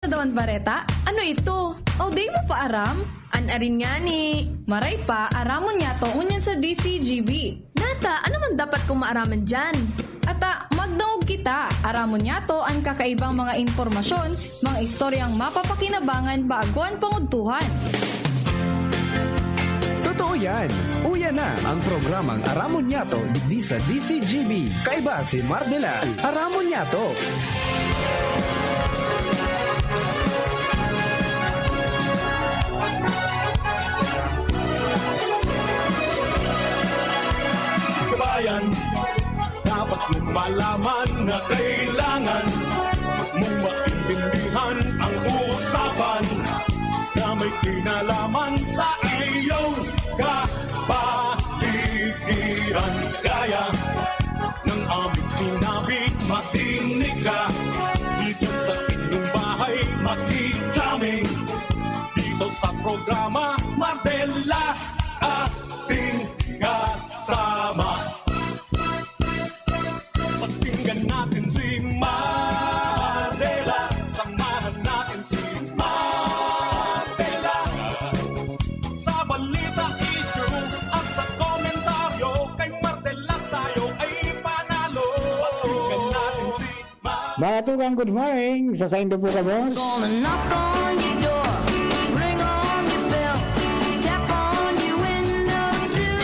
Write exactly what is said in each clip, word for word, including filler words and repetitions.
Sa Dawan Bareta? Ano ito? O, di mo pa aram? An arin ngani. Maray pa, aramon niyato ngunyan sa D C G B. Nata, ano man dapat kong maaraman diyan? Ata, magdangog kita. Aramon niyato an kakaibang mga impormasyon, mga istoryang mapapakinabangan bago an pangudtuhan. Totoo yan. Uya na ang programang Aramon Niyato digdi sa D C G B. Kaiba si Mardela. Aramon Niyato. Kabayan, dapat mong malaman na kailangan mong maintindihan ang usapan na may kinalaman sa iyong kapaligiran. Kaya ng aming sinabi, makinig ka. Dito sa inyong bahay, makikita kami. Dito sa programa, Mardela, ating kasama. Pakinggan natin si Mardela. Samahan natin si Mardela. Sa balita, issue at sa komentaryo, kay Mardela tayo ay panalo. Pakinggan natin si Mardela. Mga tugang, good morning. Sa saindo po gabos. Gonna knock on your door, ring on your bell, tap on your window too.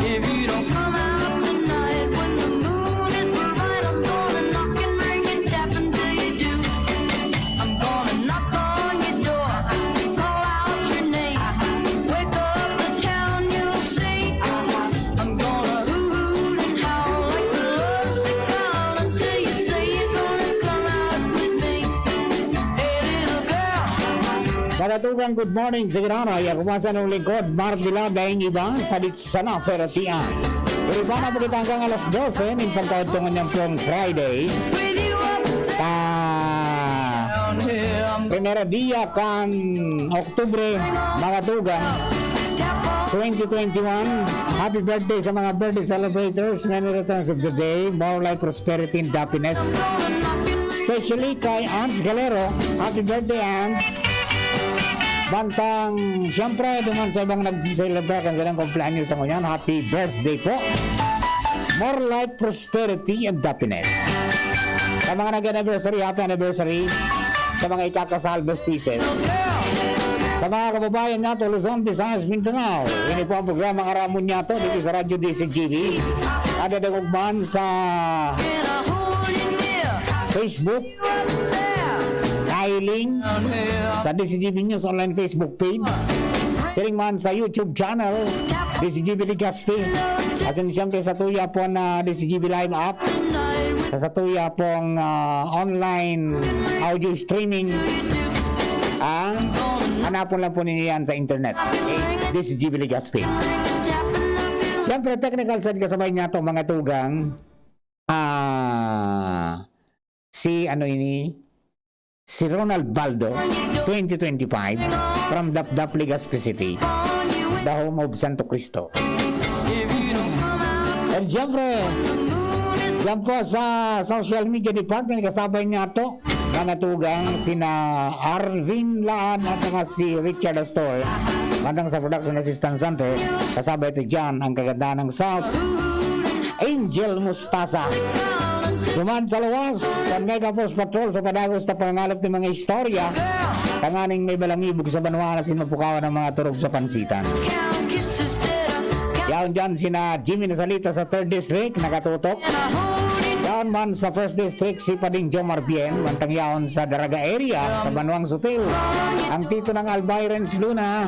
If you don't come out tonight when the moon is bright, I'm gonna knock and ring and tap until you do. I'm gonna knock on your door, call out your name, wake up the town, you'll see. I'm gonna hoot and howl like a lovesick clown until you say you're gonna come out with me. Hey, little girl. Mga tugang, good morning. Sige na, ako man sa inyong lingkod, Mark Vilada, ang iba, sa Ditsana, Feratian. Iriba na po kita hanggang alas dose, nin pagkauntungan niyang pong Friday. With you up Ta, primera dia kan Oktubre, mga tugang, twenty twenty-one. Happy birthday sa mga birthday celebrators. Many returns of the day. More life, prosperity, and happiness. Especially kay Ants Galero. Happy birthday, Ants. Bantang, siyempre, duman sa ibang nag-celebrate ang kanilang kumpleanyo sa ngunyan, happy birthday po. More life, prosperity, and happiness. Sa mga nag-anniversary, happy anniversary. Sa mga ikakasal, best wishes. Sa mga kababayan nato, Luzon, Visayas, Mindanao. Ini po ang programa Aramon Niyato, dito sa Radyo D C G B. Kada dagog man sa Facebook, Kailing, sa D C G B News Online Facebook page. Siring man sa YouTube channel, D C G B Legazpi. Asin siyempre sa tuya po na D C G B Live app. Sa, sa tuya pong, ah, online audio streaming. Ah, hanapon lang po ninyo yan sa internet. Okay? D C G B Legazpi. Siyempre, technical side kasabay niya to, mga tugang. Ah, si ano ini? Si Ronald Baldo, twenty twenty-five, from Dapdap, Legazpi City, the home of Santo Cristo. And siyempre, diyan po sa social media department, kasabay niya to, mga tugang, sina Arvin Laan at saka si Richard Astor. Mantang sa Production Assistance Center, kasabay ito dyan, ang kagandahan ng South. Angel Mustasa. Duman sa luwas, sa Mega Force Patrol sa padagos na pangalap ng mga istorya, tanganing may balangibog sa banwa na sin mapukawan ng mga turog sa pansitan. Yaon dyan sina Jimmy Nasalita sa third District, nakatutok. Yaon man sa first District, si Pading Jomar Bien, mantang yaon sa Daraga area, sa Banwang Sutil. Ang Tito ng Albay, Renz Luna,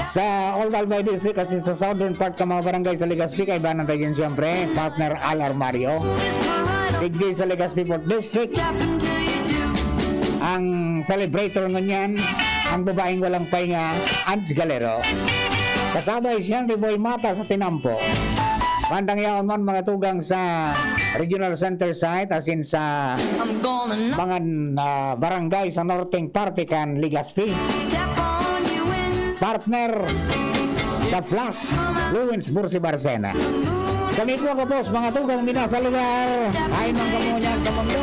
sa Old Albay District, kasi sa southern part ka mga barangay sa Legazpi, kaibahan tayo dyan siyempre, partner Al Armario. Digdi sa Legazpi Fourth District, ang celebrator ngunyan, ang babaeng walang pahinga, Ans Galero. Kasabay siyempre, Boy Mata sa Tinampo. Bandang yaon man, mga tugang sa Regional Center site, asin sa mga, ah, barangay sa norteng parte kan Legazpi. Partner, The Flash, Lawrence Bursi Barcena. Kami po, kapos, mga tugang, minasa lugar. Ay, mga kamunyan sa mundo.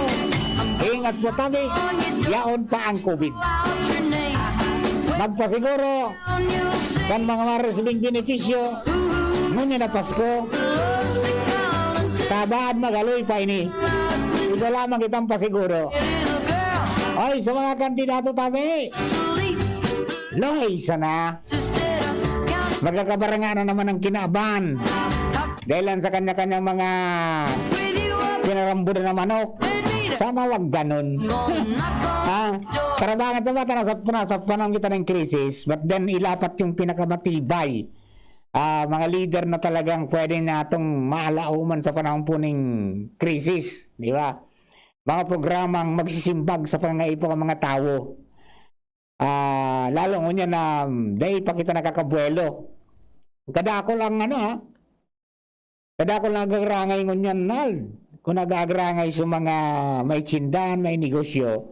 Ing At sa tabi, yaon pa ang COVID. Magpasiguro kan mga maresibing benepisyo ngunyan na Pasko. Tabaad magaloy pa ini. Iba lamang kitang pasiguro. Oy, sa mga kandidato, tabi. Loy, sana. Magkakabaranga na naman ang kinaban. Dahil lang sa kanya-kanyang mga pinarambod na manok. Sana wag ganun. Ha? Tarabangan, diba, tara sa, sa panahon kita ng krisis, but then ilapat yung pinakamatibay. Ah, mga lider na talagang pwede natong maalauman sa panahon po ning krisis, di ba? Mga programang magsisimbag sa pangangaipo ng mga tawo. Ah, lalo ngunyan na, um, dai pa kita nakakabuelo. Kadakol ang ano, ha? Kadakol ang nagarangay ngunyan, Nald. Kung nagarangay sa mga may tsindahan, may negosyo,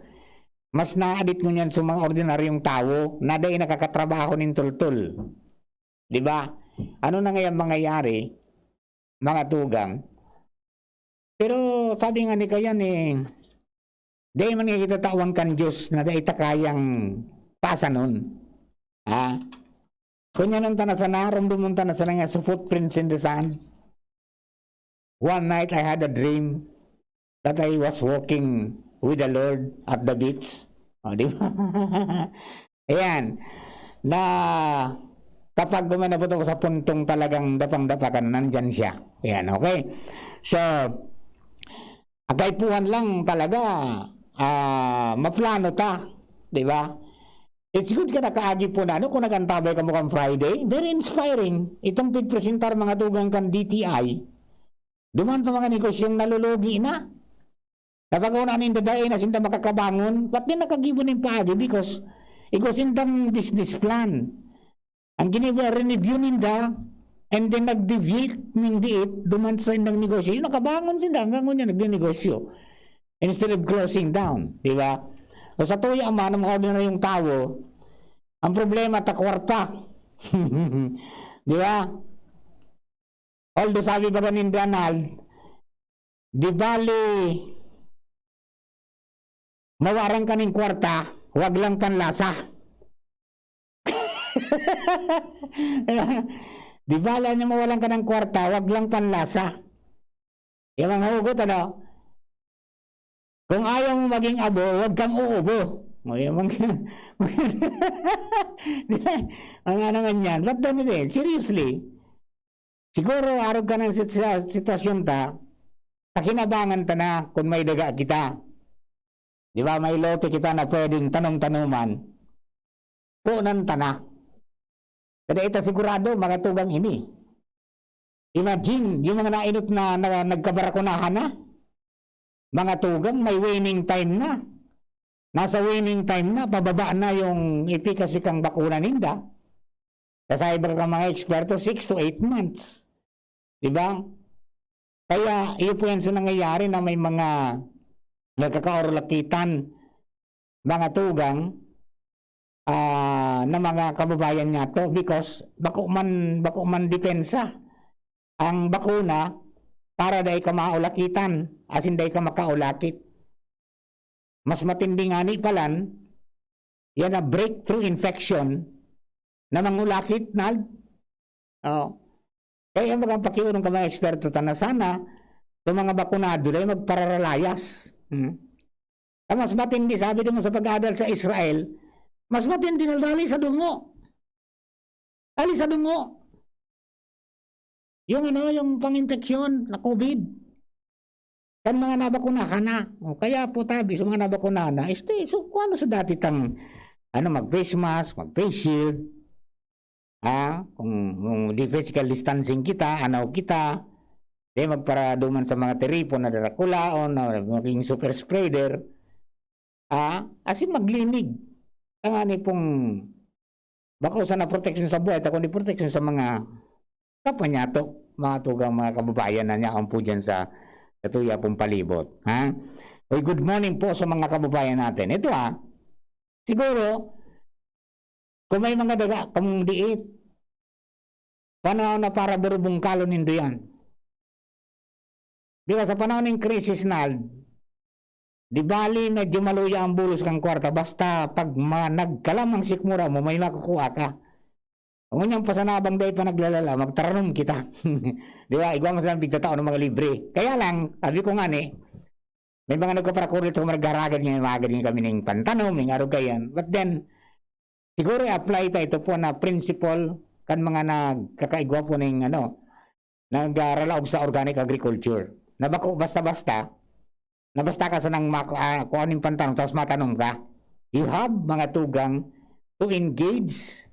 mas naadit ngunyan sa mga ordinaryong tawo na dai nakakatrabaho nin tultol. Di ba? Ano na ngayon mangyayari, mga tugang? Pero sabi nga ni Kayan, eh, dai man nga kita tawan kan Diyos na dai ta kayang paasanon. Ha? Kunyanon ta na sana, rumdumon ta na sana nga sa footprints in the sand. One night, I had a dream that I was walking with the Lord at the beach. O, di ba? Ayan. Na kapag umanabot ako sa puntong talagang dapang-dapa ka na, nandyan siya. Ayan, okay? So, ang kaipuhan lang talaga, ah, maplano ta, di ba? It's good ka nakaagi po na, ano, kung nag-antabay ka mo kan Friday, very inspiring. Itong pigpresentar mga tugang kan D T I, duman sa mga negosyong nalulugi na. Napag-una nin dadai na sinda makakabangon, ba't din nakagibo nin paagi? Because igwa sindang business plan. Ang ginibo, rineview ninda, and then nag-deviate ning diit, duman sa sindang negosyo. Yung nakabangon sinda, hanggang ngunyan nagnenegosyo. Instead of closing down, di ba? So, sa tuya man, ang mga ordinaryong tawo, ang problema, ta kwarta. Di ba? Although sabi baga ni Donald, di bali, mawaran ka ning kwarta, wag lang panlasa. Di bali, ano, mawalan ka ng kwarta, wag lang panlasa. Yung mga hugot, ano? Kung ayaw mo maging abo, wag kang uubo. O, yung mga, mga ano nga yan. But then again, seriously, siguro arog ka ng sit-, sa sitwasyon ta, pakinabangan ta na kung may daga kita. Di ba, may lote kita na pwedeng tanom-tanoman. Punan ta na. Kada ita sigurado, mga tugang ini. Imagine, yung mga nainot na, na nagkabarakunahan na. Mga tugang, may waning time na. Nasa waning time na, pababa na yung efficacy kang bakuna ninda. Sa iba ka mga eksperto, six to eight months. Di ba? Kaya, iyo po yan sa nangyayari na may mga nagkakaorlakitan, mga tugang, ah, na mga kababayan nga to, because bako man, bako man depensa ang bakuna para dai ka maulakitan, asin dai ka makaulakit. Mas matindi ngani palan, yan na breakthrough infection na mangulakit, Nald. Oh. Kaya yung mga pakiurong ka mga eksperto ta na sana, yung mga bakunado na yung magpararalayas. Hmm? Ang mas matindi, sabi naman sa pag-aadal sa Israel, mas matindi na dali sa dungo. Dali sa dungo. Yung ano, yung pang-infection na COVID. Kan mga nabakunahan na. O kaya po tabi sa mga nabakunahan na, este, so kung ano sa dati tang, ano, mag-face mask, mag-face shield, ah, kung, kung di physical distancing kita, anaw kita, di magparaduman sa mga tiripon na darakulaon, na maging super spreader, ah, asin maglinig. Ang ani pong bako sana proteksyon sa buhay, ta kundi proteksyon sa mga kapwa niyato, mga tugang, mga kababayan na niya po dyan sa, sa tuya pong palibot. Ha? Uy, good morning po sa mga kababayan natin. Ito, ha, siguro, kung may mga daga kamong diit, panahon na para burubungkalon nindo yan. Di ba, sa panahon ng krisis, Nald, Di bali, medyo maluya ang bulos kang kwarta. Basta pag ma-, nagkalam ang sikmura mo, may makukuha ka. Ngunyan, pasanabang dai pa naglalala, magtaranom kita. Di ba? Igwa mo silang pigtatao ng mga libre. Kaya lang, sabi ko nga ni, may mga nagkaparakulit sa mga nagharagad ngayon, magagad ngayon kami ng pantanom, ng arugayan. But then, siguro i-apply ta ito po na principle kan mga nagkakaigwa po ng ano, nagralaog sa organic agriculture. Na bako basta-basta, na basta ka sanang mak-, ah, kung anong pantanom, tapos matanom ka. You have mga tugang to engage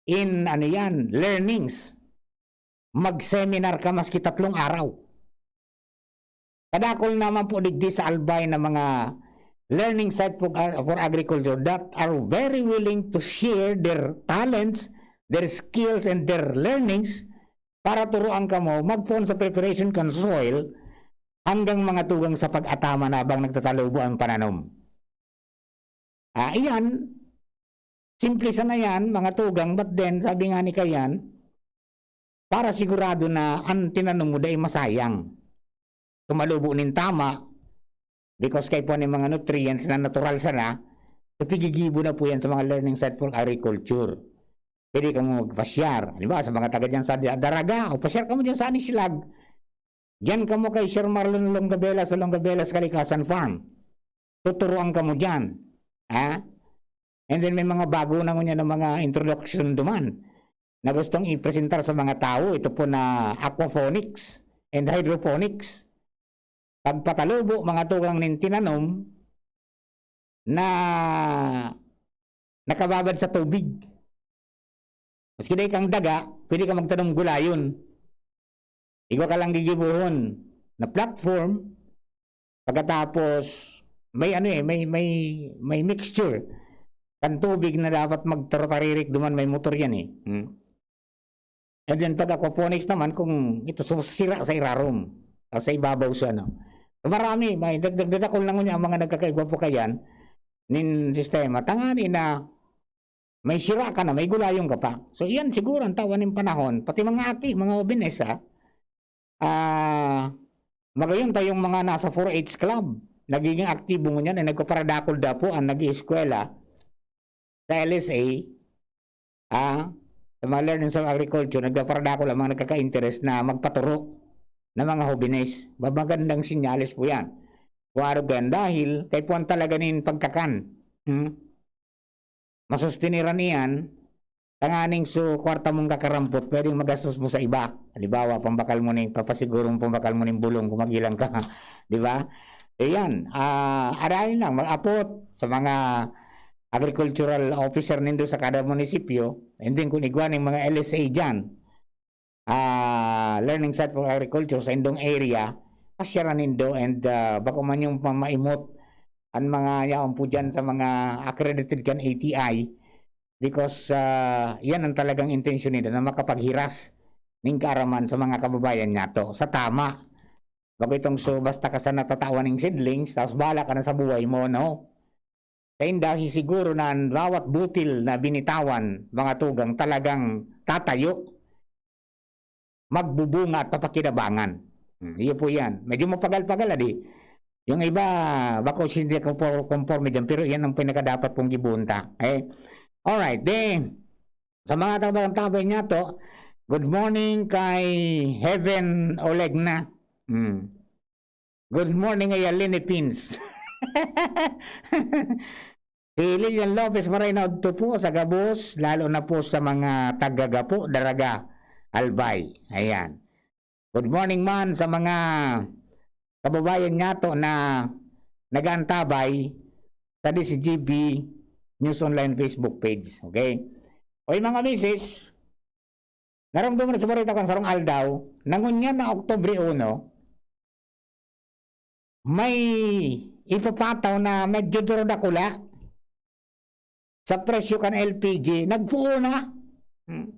in, ano yan, learnings. Mag-seminar ka maski tatlong araw. Kadakol naman po digdi sa Albay na mga learning site for, for agriculture that are very willing to share their talents, their skills, and their learnings para turuan kamo magpoon sa preparation kan soil hanggang mga tugang sa pag-ataman habang nagtatalubo ang pananom. Ah, iyan, simple sana yan, mga tugang, but then, sabi nga ni Kayan, para sigurado na ang tinanom mo dai masayang. Tumalubo nin tama, because kay po ang mga nutrients na natural sana, ipigigibo na po yan sa mga learning site for agriculture. Pwede kamo magpasyar. Halimbawa, sa mga taga dyan sa Daraga, o pasyar kamo dyan sa Anislag. Diyan kamo kay Sir Marlon Longabela sa Longabela sa Kalikasan Farm. Tuturuan kamo dyan. Ha? And then may mga bago na ngunyan ng mga introduction duman na gustong ipresentar sa mga tao. Ito po na aquaponics and hydroponics. Pagpatalubo, mga tugang, nin tinanom na nakababad sa tubig. Maski dai kang daga, pwede ka magtanom gulayon. Igwa ka lang gigibohon na platform, pagkatapos may ano eh, may, may, may mixture kan tubig na dapat magtarotaririk duman, may motor yan eh. Hmm. And then pag aquaponics naman, kung ito so, sira sa irarom, o sa ibabaw sa ano. So, marami, may dag-, dag-, dadakol na ngunyan ang mga nagkakaigwa po kayan nin sistema. Tangani na may sira ka na, may gulayon ka pa. So, iyan siguro ang tawan nin panahon. Pati mga aki, mga hobines, ha? Ah, magayon tayong mga nasa four H club. Nagiging aktibo ngunyan, eh, nagpaparadakol da po ang nag-ieskwela sa L S A, ah, sa mga learning sa agriculture, nagpaparadakol ang mga nagkaka-interest na magpaturo ng mga hobines. Ba-, magandang sinyales po yan. Kung araw yan, dahil kay puwan talaga nin pagkakan. Hmm? Masustiniran iyan, tanganing so kwarta mong kakarampot, pwedeng magastos mo sa iba. Halimbawa, pambakal mo ning, papasiguro mo pambakal mo ning bulong kung magilang ka. Di ba? Ayan, ah, aralin lang, mag-apot sa mga agricultural officer nindo sa kada munisipyo, and then kung igwa ning mga L S A dyan, ah, learning site for agriculture sa indong area, pasyaran nindo and, ah, bako man yung pamaimot ang mga yaon po dyan sa mga accredited kan A T I because, ah, yan ang talagang intensyon nila na makapaghiras ning kaaraman sa mga kababayan nato sa tama. Bako itong so, basta ka sa natatawan ng seedlings, tapos bahala ka na sa buhay mo, no? Kaya dahil siguro na ang bawat butil na binitawan, mga tugang, talagang tatayo, magbubunga at papakinabangan. Hmm, iyo po yan. Medyo mapagal-pagal, adi. Yung iba, bako hindi ko po conforme dyan, pero yan ang pinakadapat pong gibunta. Eh, alright, then, sa mga tabang-tabay niya to, good morning kay Heaven Olegna. Hmm. Good morning, Ayalini Pins. Si Lilian Lopez Maray na udto po sa gabos, lalo na po sa mga taga-Gapo, Daraga, Albay. Ayan. Good morning man sa mga kababayan nato na nag-aantabay sa D C G B News Online Facebook page. Okay? Oy, mga misis, naramdaman na sa balita kan sarong aldaw, na ngunyan na Oktubre uno, may ipapataw na medyo duro dakula sa presyo kan L P G. Nagpuo na. Hmm.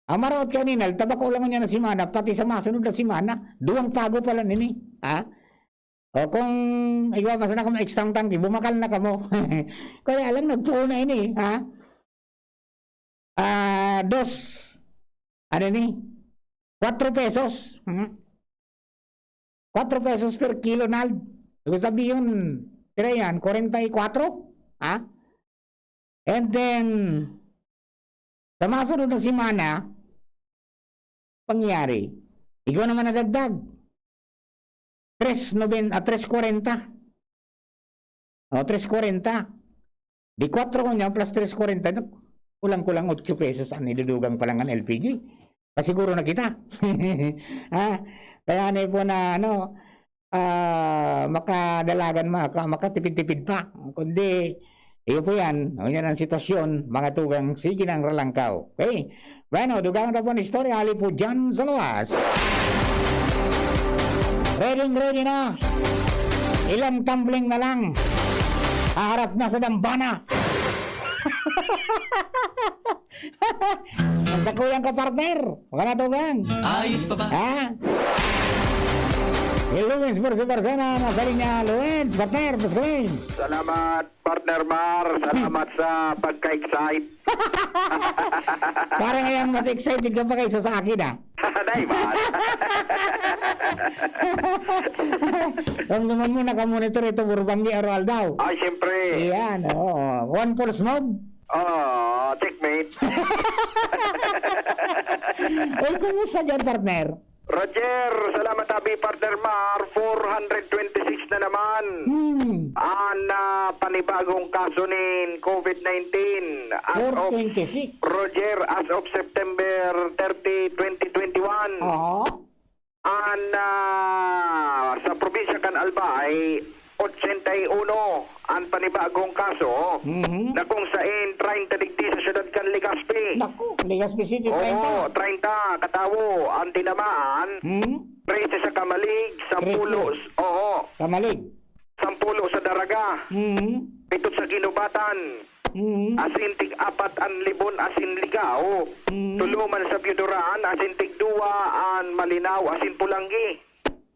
Ang maraot kanina, tabako lang niya na semana, pati sa masunod na semana, duwang pago pala nini. Ha? O kung igwa pa sana kamo extra tangke, bumakal na kamo. Kaya lang, nagpuo na ini, ha? Ah, dos, ano ni? Kwatro pesos. Hmm? Kwatro pesos per kilo, Nald. Ibig sabihin, Pira yan? Kwarenta y kwatro? Ha? And then, sa masunod na semana, pangyayari, igwa naman nadagdag. Tres noben-, ah, tres kwarenta. O, tres kwarenta. Di kwatro ko niya plus tres kwarenta, no? Kulang-kulang otso pesos ang idudugang pa lang ang L P G. Pasiguro na kita. Ha? Kaya ano po na, ano, ah, makadalagan, maka-, makatipid-tipid pa. Kundi, iyo po yan. O, yan ang sitwasyon, mga tugang, sige nang ralangkaw. Okay? Bueno, dugang na po ang istorya, hali po dyan sa luwas. Ready, ready na. Ilang tumbling na lang. Haharap na sa dambana. Ang sakuyang ka, partner. Wala na, tugang. Ayos pa ba? Ha? Si Luis Porcio Barcena, nasa linya. Luis, partner, mas kami. Salamat, partner Mar. Salamat sa pagka-excite. Parang ngayon mas excited ka pa kaysa sa akin, ah. Dai man. Ramdaman mo, nakamonitor ito, Burbangi, araw-aldaw. Ay, siyempre. Iyan, oo. One Pulse Mode. Oo, checkmate. Uy, kumusta dyan, partner? Roger, salamat abi, partner Mar. Four hundred twenty-six na naman Hmm. ang, ah, panibagong kaso nin COVID nineteen. As of, Four twenty-six. Roger, as of September thirty, twenty twenty-one. Oo. An, ah, sa probinsya kan Albay, ochenta y uno an panibagong kaso Mhm. na kung sain treinta digdi sa syudad kan Legazpi. Naku, Legazpi City, Oo, treinta. treinta katawo an tinamaan. Mhm. Trese sa Camalig, sampulo Trese. s-, oo, Camalig. sampulo sa Daraga, Mhm. pito sa Guinobatan, Mhm. asin tig-apat an Libon asin Ligao, Mhm. tulo man sa Biuduran, asin tig-duwa an Malinao asin Polangui.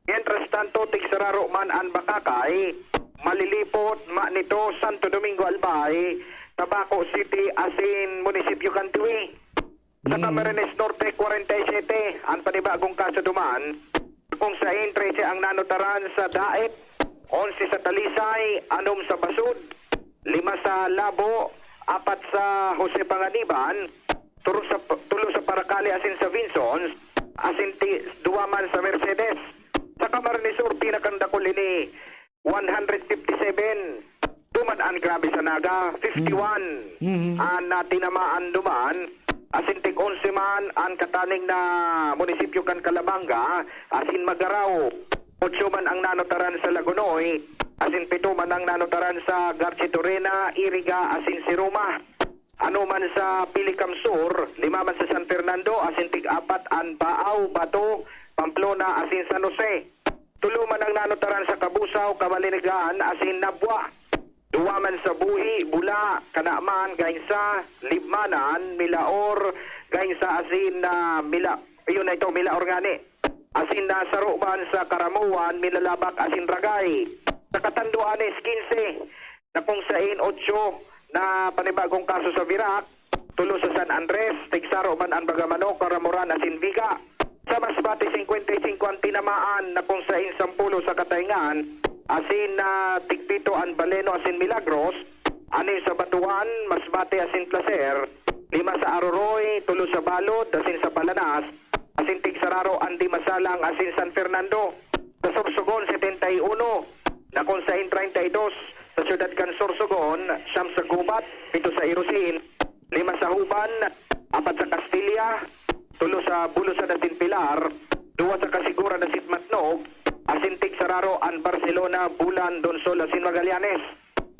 Mientras tanto, tigsararo man an Bacacay, Malilipot, Manito, Santo Domingo Albay, Tabaco City, asin munisipyo kan Tiwi. Sa Hmm. Camarines Norte, kwarenta y sete an panibagong kaso duman, kung sain trese ang nanutaran sa Daet, onse sa Talisay, anom sa Basud, lima sa Labo, apat sa Jose Panganiban, turo sa, tulo sa Paracale asin sa Vinzons, asin ti-, duwa man sa Mercedes. Sa Camarines Sur, pinakang dakul ini, one hundred fifty-seven. Duman an grabe sa Naga, fifty-one. Mm. Mm. An, ah, tinamaan duman, asin tig-onse man an kataning na munisipyo kan Calabanga, asin Magarao. Otso man ang nanutaran sa Lagonoy, asin pito man ang nanutaran sa Garchitorena, Iriga, asin Siruma. Ano man sa Pilicam Sur, lima man sa San Fernando, asin tig-apat an Baao, Bato, Pamplona, asin San Jose. Tulo man ang nanutaran sa Cabusao, Cabalinagan, asin Nabua. Duwa man sa Buhi, Bula, Canaman, Gainsa, Libmanan, Milaor, Gainsa, asin, ah, Mila-, yun na ito, Milaor ngani. Asin na saro man sa Caramoan, Milalabak, asin Ragay. Sa Catanduanes, quince, na kung sain otso na panibagong kaso sa Virac, tulo sa San Andres, tigsaro man an Bagamanok, Caramoran asin Viga. Sa Masbate, singkwenta y singko an tinamaan na kung sain sampulo sa Cataingan, asin na tigpito an Baleno asin Milagros, anim sa Batuan, Masbate asin Placer, lima sa Aroroy, tulo sa Balod asin sa Palanas, asin tigsararo an Dimasalang asin San Fernando. Sa Sorsogon, setenta y uno, na kung sain treinta y dos sa siyudad kan Sorsogon, siyam sa Gubat, pito sa Irosin, lima sa Huban, apat sa Castilla, tulo sa Bulusan asin Pilar, duwa sa Casiguran asin Matnog, asin tigsararo an Barcelona, Bulan, Donsol asin Magallanes.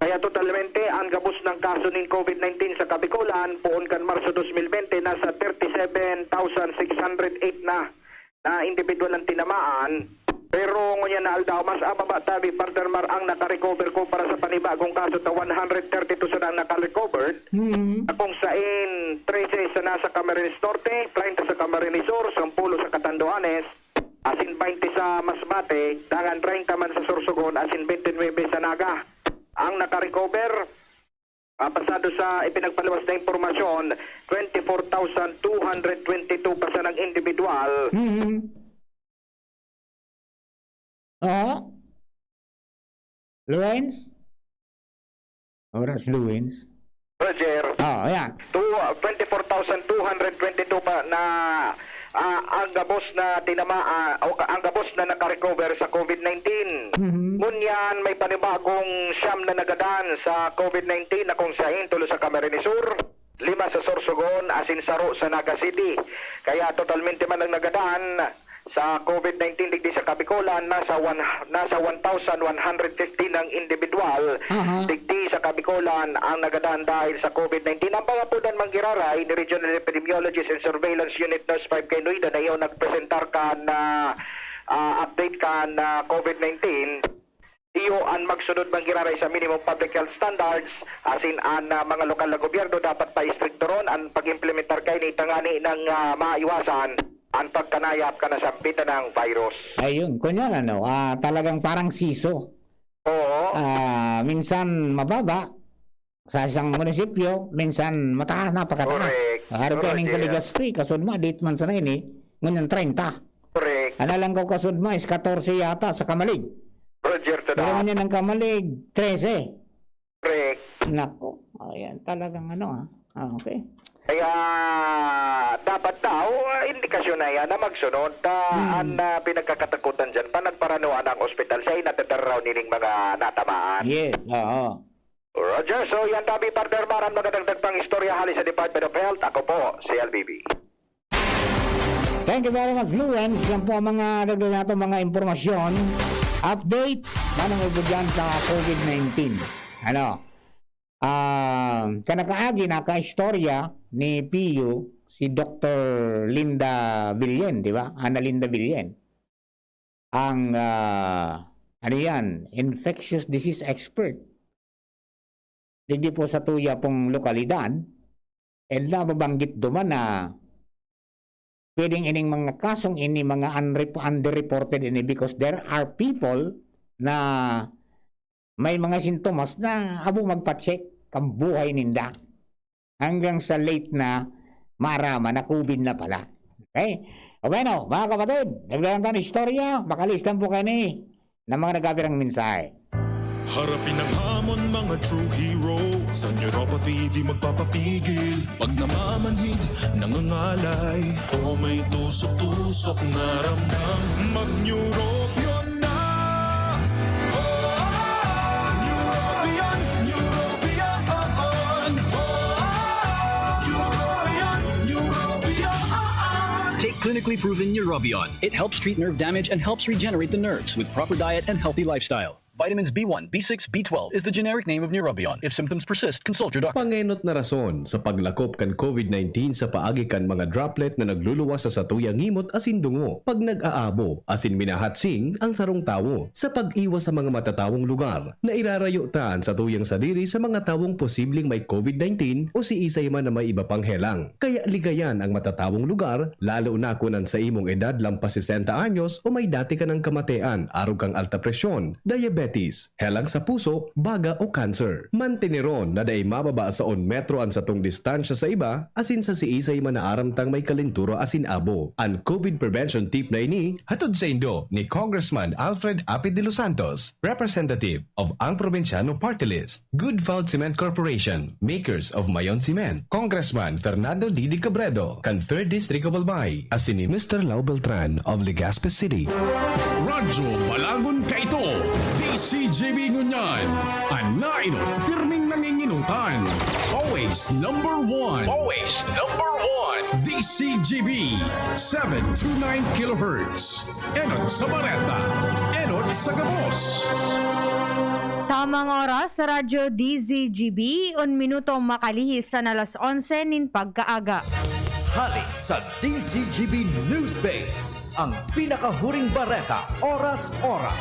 Kaya totalmente, ang gabos na kaso nin COVID nineteen sa Kabikolan, poon kan Marso dos mil bente, nasa thirty-seven thousand six hundred eight na, na individual ang tinamaan. Pero ngunyan na aldaw, mas ababa tabi, partner Mar, ang nakarecover kumpara sa panibagong kaso, ta one hundred thirty-two sana ang nakarecovered. Mm. Na kung sain, trese sana sa Camarines Norte, treinta sa Camarines Sur, sampulo sa Catanduanes, asin baynte sa Masbate, dangan treinta man sa Sorsogon, asin baynte nuebe sa Naga. Ang nakarecover, ah, pasado sa ipinagpaluwas na impormasyon, twenty-four thousand two hundred twenty-two pa sanang individual. Mhm. Oo. Luens? Oras Luwins. Roger. Oh, ayan. Two, twenty-four thousand two hundred twenty-two pa na, ah, ang gabos na tinama, ah, o ka-, ang gabos na nakarecover sa COVID nineteen. Mhm. Ngunyan, may panibagong siyam na nagadan sa COVID nineteen na kung sain tulo sa Camarines Sur, lima sa Sorsogon, asin saro sa Naga City. Kaya totalmente man ang nagadan sa COVID nineteen digdi sa Kabikolan, nasa one, nasa one thousand one hundred fifteen ang individual. Aha. Digdi sa Kabikolan ang nagadan dahil sa COVID nineteen. Ang pangapudan manggiraray ni Regional Epidemiologist and Surveillance Unit Nurse five K Noida na iyo nagpresentar kan, ah, ah, update kan, ah, COVID nineteen. Iyo an magsunod manggiraray sa minimum public health standards, asin an, ah, mga lokal na gobyerno dapat paistrikto ron an pag-implementar kaini tangani nang, ah, maiwasan an pagkanayap kan nasampitan na virus. Ayun, kunyan ano, ah, talagang parang siso. Oo. Ah, minsan mababa sa isang munisipyo, minsan mataas, napakataas. Correct. Arog Correct, kaning sa yeah. Legazpi, kasud mo, date man sana ini, ngunyan treinta. Correct. Ana lang ko kasud mo, is katorse yata sa Camalig. Roger to Pero that. Ngunyan ang Camalig, trese. Correct. Nako, ayan, talagang ano, ah. Ah, okay. Kaya dapat daw, ah, indikasyon na yan na magsunod. Ah, Hmm. Ang, ah, pinagkakatakutan dyan, pa nagparanoan ang ospital, siya ay natataraw nining mga natamaan. Yes, oo. Roger, so yan tabi, partner, maran mga dagdag pang istorya hali sa Department of Health. Ako po, si L B B. Thank you very much, Luwens. Yan po ang mga dagdag natin mga impormasyon. Update, manong ubo dyan sa COVID nineteen. Ano? Ah, kanakaagi, nakaistorya ni P U, si Doktor Linda Villen, di ba? Ana Linda Villen. Ang, ah, ano yan? Infectious disease expert. Digdi po sa tuya pong lokalidad, and nababanggit duman na pwedeng ining mga kasong ini, mga unrep-, underreported ini because there are people na may mga sintomas na abo magpa-check kan buhay ninda. Hanggang sa late na maaraman na COVID na pala. Okay? O bueno, mga kapatid, dagdagan ta na istorya, makalistan po kayo ni ng mga nagkapirang mensahe. Harapin ang hamon, mga true hero. Sa neuropathy, di magpapapigil. Pag namamanhid, nangangalay. O may tusok-tusok na ramdam. Mag-Neurobion na! Oh, Neurobion, Neurobion, oh, oh. Oh, Neurobion, Neurobion, oh, oh. Take clinically proven Neurobion. It helps treat nerve damage and helps regenerate the nerves with proper diet and healthy lifestyle. Vitamins B one, B six, B twelve is the generic name of Neurobion. If symptoms persist, consult your doctor. Pangenot na rason sa paglakop kan COVID nineteen sa paagi kan mga droplet na nagluluwas sa satuyang ngimot asin dungo pag nag-aabo asin minahatsing ang sarong tawo. Sa pag-iwas sa mga matatawong lugar, nairarayo ta an satuyang sadiri sa mga tawong posibleng may COVID nineteen o siisay man na may iba pang helang. Kaya ligayan ang matatawong lugar, lalo na kun an sa imong edad lampas sesenta anyos o may dati ka nang kamatean, arog kang alta presyon, diabetes, helang sa puso, baga o cancer. Manteneron na dai mababa sa un metro an satong distansya sa iba, asin sa siisay man na aram tang may kalentura asin abo. An COVID prevention tip na ini, hatod saindo ni Congressman Alfred Apid de los Santos, Representative of Ang Probinsyano Party List. Good Vald Cement Corporation, makers of Mayon Cement. Congressman Fernando Didi Cabredo, kan Third District of Albay. Asin ni Mister Lau Beltran of Legazpi City. Radyo Balagon kaito, D C G B ngunyan. An nainot, pirming nanginginutan. Always number one. Always number one. D C G B, seven two nine kilohertz. Enot sa Bareta, enot sa gabos. Tamang oras sa Radyo D Z G B, un minuto makalihis san alas onse nin pagkaaga. Hali sa D Z G B News Base, ang pinakahuring bareta, oras-oras.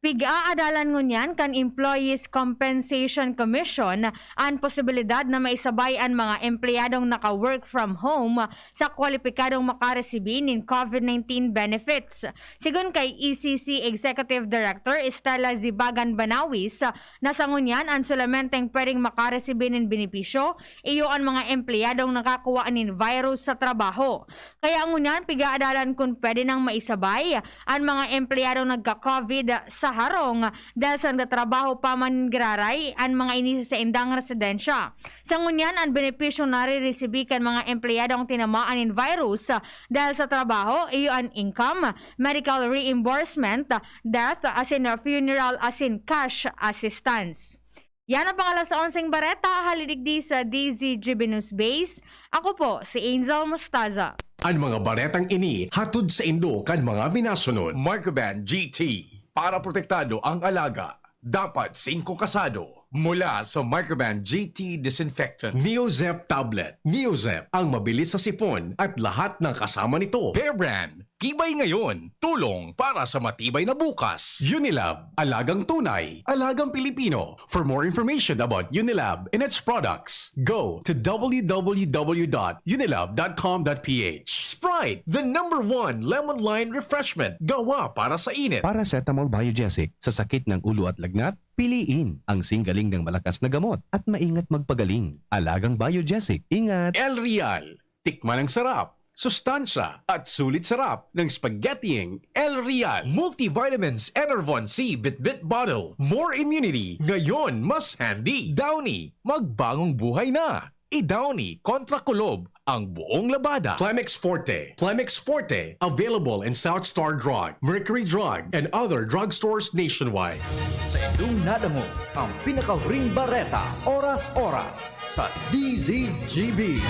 Pig-aadalan ngunyan kan Employees Compensation Commission an posibilidad na maisabay an mga empleyadong naka-work from home sa kwalipikadong makaresibi nin COVID nineteen benefits. Sigon kay E C C Executive Director Stella Zibagan Banawis, na sa ngunyan an solamenteng pwedeng makaresibi nin benepisyo iyo an mga empleyadong nakakuha nin virus sa trabaho. Kaya ngunyan, pig-aadalan kun pwede nang maisabay an mga empleyadong nagka-COVID sa arong dahil sa nagtatrabaho pa man giraray an mga ini sa saindang residensya. Sa ngunyan, an benepisyo nariresibi kan mga empleyadong tinamaan nin virus dahil sa trabaho, iyo an income, medical reimbursement, death, asin funeral, asin cash assistance. Yan ang pang-alas onseng bareta, hali digdi sa D Z G B News Base. Ako po si Angel Mostaza. An mga baretang ini hatod saindo kan mga minasunod. Microban G T. Para protektado ang alaga, dapat singko kasado. Mula sa Microban G T Disinfectant. Neozep Tablet. Neozep, ang mabilis sa sipon at lahat ng kasama nito. Bear Brand. Tibay ngayon, tulong para sa matibay na bukas. Unilab, alagang tunay, alagang Pilipino. For more information about Unilab and its products, go to w w w dot unilab dot com dot p h. Sprite, the number one lemon lime refreshment. Gawa para sa init. Paracetamol Biogesic, sa sakit ng ulo at lagnat, piliin ang singgaling ng malakas na gamot at maingat magpagaling. Alagang Biogesic, ingat! El Real, tikman ang sarap, sustansya, at sulit sarap ng spaghettiing El Real. Multivitamins, Enervon C, Bitbit Bottle. More immunity, ngayon mas handy. Downy, magbagong buhay na. I-Downy kontra kulob ang buong labada. Plemex Forte. Plemex Forte, available in South Star Drug, Mercury Drug, and other drugstores nationwide. Sa indong nadangog ang pinakahuring bareta, oras-oras, sa D Z G B.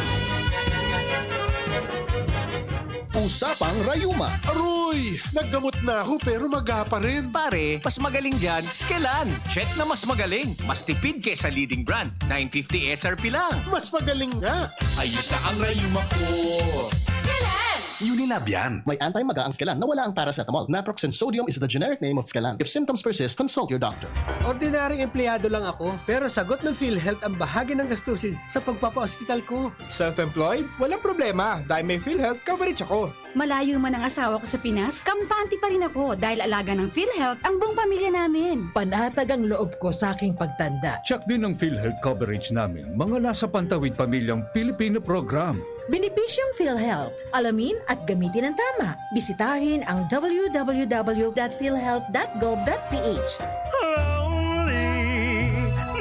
Usapang Rayuma. Aroy! Naggamot na ako pero maga pa rin. Pare, mas magaling dyan, Skelan. Check na mas magaling. Mas tipid kesa leading brand. Nine fifty S R P lang. Mas magaling nga. Ayos na ang rayuma ko. Skelan! Unilab yan. May anti-maga ang Skelan na wala ang paracetamol. Naproxen sodium is the generic name of Skelan. If symptoms persist, consult your doctor. Ordinaryong empleyado lang ako, pero sagot ng PhilHealth ang bahagi ng gastusin sa pagpapaospital ko. Self-employed? Walang problema dahil may PhilHealth coverage ako. Malayo man ang asawa ko sa Pinas, kampante pa rin ako dahil alaga ng PhilHealth ang buong pamilya namin. Panatag ang loob ko sa aking pagtanda. Check din ang PhilHealth coverage namin, mga nasa Pantawid Pamilyang Pilipino Program. Benepisyong PhilHealth. Alamin at gamitin ng tama. Bisitahin ang w w w dot philhealth dot gov dot p h. Lonely,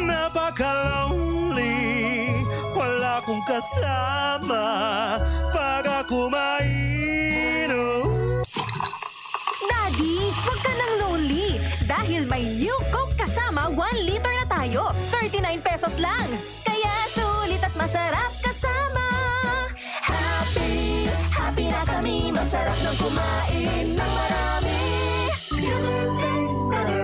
napaka-lonely. Wala akong kasama pag ako mainom. Daddy, wag ka nang lonely dahil may New Coke Kasama one liter na tayo. Thirty-nine pesos lang. Kaya sulit at masarap kasama. Happy, happy na kami. Masarap ng kumain ng marami. It tastes better.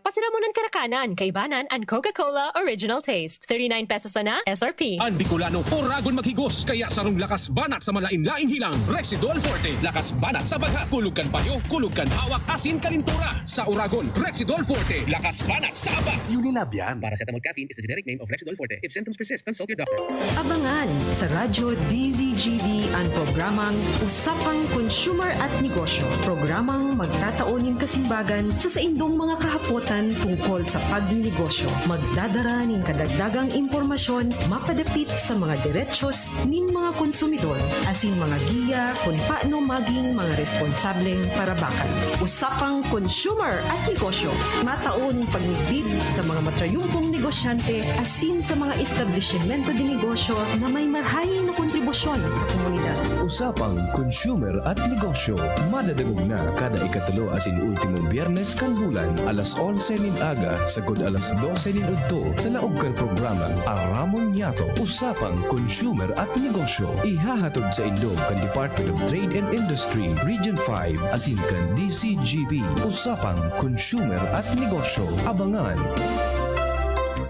Pasiramonan, karakanan, kaibanan an Coca-Cola Original Taste. Thirty-nine pesos sana S R P. An Bicolano, oragon maghigos, kaya sarong lakas banat sa malain-laing hilang. Rexidol Forte, lakas banat sa baghat, kulog kan payo, kulog kan hawak, asin kalintura. Sa oragon, Rexidol Forte, lakas banat sa aba. Unilab yan. Paracetamol caffeine is the generic name of Rexidol Forte. If symptoms persist, consult your doctor. Abangan sa Radyo D Z G B an programang Usapang Consumer at Negosyo. Programang magtatao nin kasimbagan sa saindong mga kahapotan tungkol sa pagninegosyo. Magdadara nin kadagdagang impormasyon mapadapit sa mga derechos nin mga konsumidor, asin mga giya kun paano maging mga responsableng parabakan. Usapang Consumer at Negosyo, matao nin pagmidbid sa mga matrayumpong negosyante asin sa mga establisimento de negosyo na may marahay na kontribusyon sa komunidad. Usapang Consumer at Negosyo, madadangog na kada ikatulo asin ultimong Biyernes kan bulan, alas onse nin aga sagkod alas dose nin udto, sa laog kan programang Aramon Niyato, Usapang Consumer at Negosyo. Ihahatod saindo kan Department of Trade and Industry, Region five, asin kan D Z G B. Usapang Consumer at Negosyo. Abangan!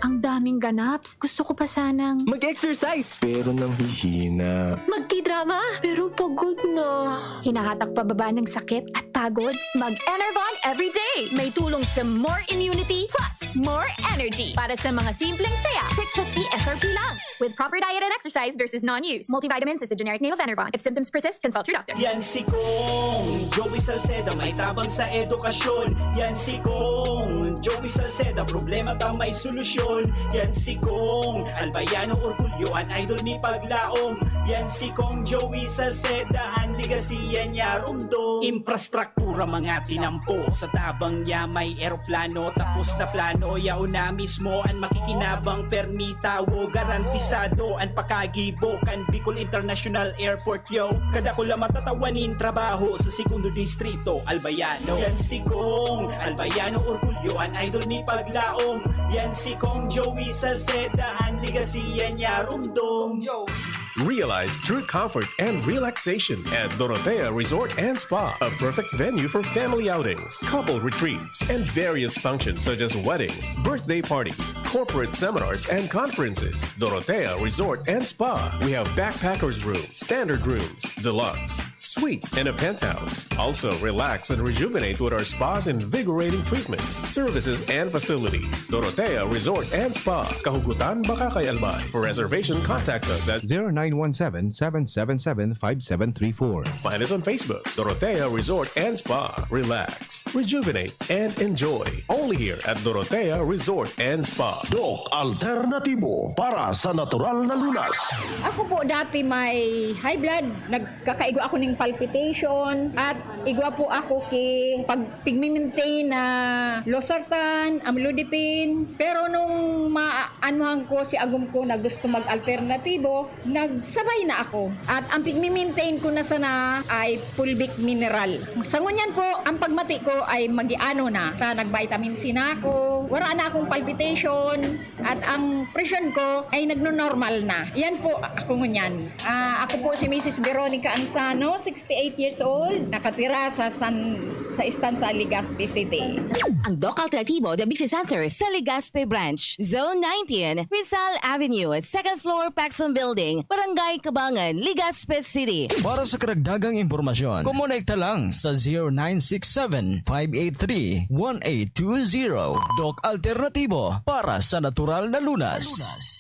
Ang daming ganaps. Gusto ko pa sanang mag-exercise. Pero nanghihina. Magtidrama. Pero pagod na. Hinahatak pababa ng sakit at pagod. Mag-Enervon everyday. May tulong sa more immunity plus more energy. Para sa mga simpleng saya, six fifty S R P lang. With proper diet and exercise versus non-use. Multivitamins is the generic name of Enervon. If symptoms persist, consult your doctor. Yan si Kong Joey Salceda, may tabang sa edukasyon. Yan si Kong Joey Salceda, problema ta may solusyon. Yan si Kong Albayano Orgulyo, an idol mi paglaom. Yan si Kong Joey Salceda, an legacy yan niya rumdom. Infrastructure Ra mga tinampo sa tabang niya may eroplano, tapos na plano, yaon na mismo an makikinabang, permi tawo, garantisado an pakagibo kan Bicol International Airport, yo. Kadakula matatawa nin trabaho sa Segundo Distrito, Albayano. Yan si Kong Albayano, orgulyo an idol ni Paglaom. Yan si Kong Joey Salceda, an ligasiya niya rumdom. Realize true comfort and relaxation at Dorotea Resort and Spa, a perfect venue for family outings, couple retreats, and various functions such as weddings, birthday parties, corporate seminars, and conferences. Dorotea Resort and Spa. We have backpackers room, standard rooms, deluxe, suite, and a penthouse. Also, relax and rejuvenate with our spa's invigorating treatments, services, and facilities. Dorotea Resort and Spa, Kahugutan, Bacacay, Albay. For reservation, contact us at zero nine one seven, seven seven seven, five seven three four. Find us on Facebook, Dorotea Resort and Spa. Relax, rejuvenate, and enjoy. Only here at Dorotea Resort and Spa. Doc Alternatibo para sa natural na lunas. Ako po dati may high blood, nagkakaigwa ako ng palpitation, at igwa po ako ki pag pigmi-maintain na losartan, amlodipine. Pero nung maanuhan ko si agom ko na gusto mag-alternatibo, nagsabay na ako. At ang pigmi-maintain ko na sana ay fulvic mineral. Sa ngunyan po, ang pagmati ko ay magiano na. Sa nag-vitamin C na ako, wala na akong palpitation, at ang presyon ko ay nagno-normal na. Yan po ako ngunyan. Ah, ako po si Missus Veronica Ansano, sixty-eight years old, nakatira sa San sa Estancia, Legazpi City. Ang Doc Alternativo de Business Center sa Legazpi Branch, Zone nineteen, Rizal Avenue, second floor, Paxson Building, Barangay Cabangan, Legazpi City. Para sa karagdagang impormasyon, kumonekta lang sa zero nine six seven, five eight three, one eight two zero. Doc Alternativo para sa natural na lunas.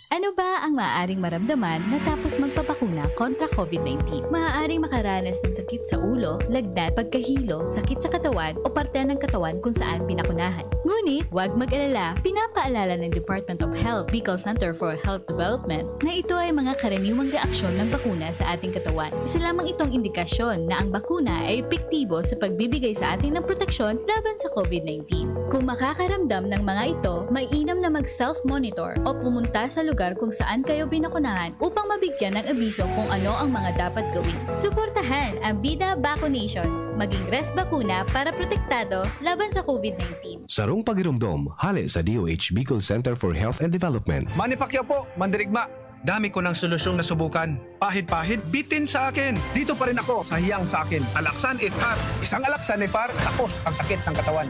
Ano ba ang maaaring maramdaman matapos magpabakuna kontra COVID nineteen? Maaaring makaranas ng sakit sa ulo, lagnat, pagkahilo, sakit sa katawan o parte ng katawan kung saan binakunahan. Ngunit, huwag mag-alala, pinapaalala ng Department of Health, Bicol Center for Health Development, na ito ay mga karaniwang reaksyon ng bakuna sa ating katawan. Isa lamang itong indikasyon na ang bakuna ay epektibo sa pagbibigay sa atin ng proteksyon laban sa COVID nineteen. Kung makakaramdam ng mga ito, mainam na mag-self-monitor o pumunta sa lugar kung saan kayo binakunahan upang mabigyan ng abiso kung ano ang mga dapat gawin. Suportahan ang Bida Vaccination. Maging Res Bakuna para protektado laban sa COVID nineteen. Sarong pagiromdom, hale sa D O H Bicol Center for Health and Development. Manny Pacquiao po, mandirigma. Dami ko ng solusyong nasubukan. Pahid-pahid, bitin sa akin. Dito pa rin ako sa hiyang sa akin. Alaksan F R. Isang Alaksan F R, tapos ang sakit ng katawan.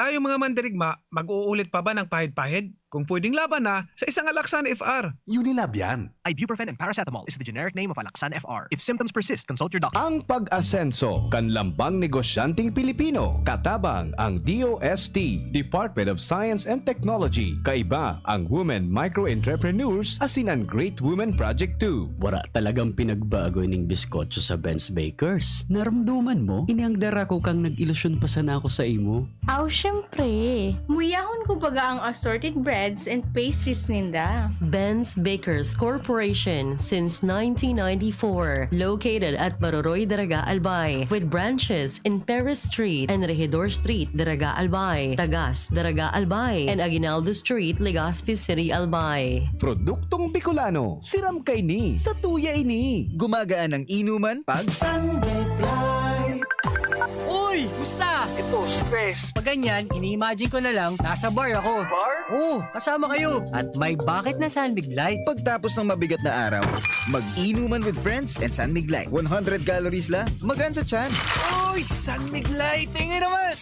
Tayong mga mandirigma, mag-uulit pa ba ng pahid-pahid? Kung pwedeng laban na, sa isang Alaksan F R. Unilab yan. Ibuprofen and paracetamol is the generic name of Alaxan F R. If symptoms persist, consult your doctor. Ang pag-asenso kan lambang negosyanteng Pilipino, katabang ang D O S T, Department of Science and Technology, kaiba ang Women Micro Entrepreneurs asin an Great Women Project two. Wara talagang pinagbago ning biskotso sa Ben's Bakers. Narumduman mo? Ini ang dara ko kang nag-ilusyon pa sana ako sa imo. Aw, syempre! Muyahon ko baga ang assorted breads and pastries ninda. Ben's Bakers Corporation since nineteen ninety-four, located at Maroroy, Daraga, Albay, with branches in Perez Street and Regidor Street, Daraga, Albay, Tagas, Daraga, Albay, and Aguinaldo Street, Legazpi City, Albay. Produktong Bicolano, siram kaini, satuya ini. Gumagaan ang inuman pag Sunday Bright. Uy! Musta? Ito, stress. Pag ganyan, ini-imagine ko na lang, nasa bar ako. Bar? Oo, kasama kayo. At may bakit na San Mig Light. Pagtapos ng mabigat na araw, mag-inuman with friends and San Mig Light. One hundred calories lang. Magaan sa tiyan. Uy! San Mig Light! Tingin naman!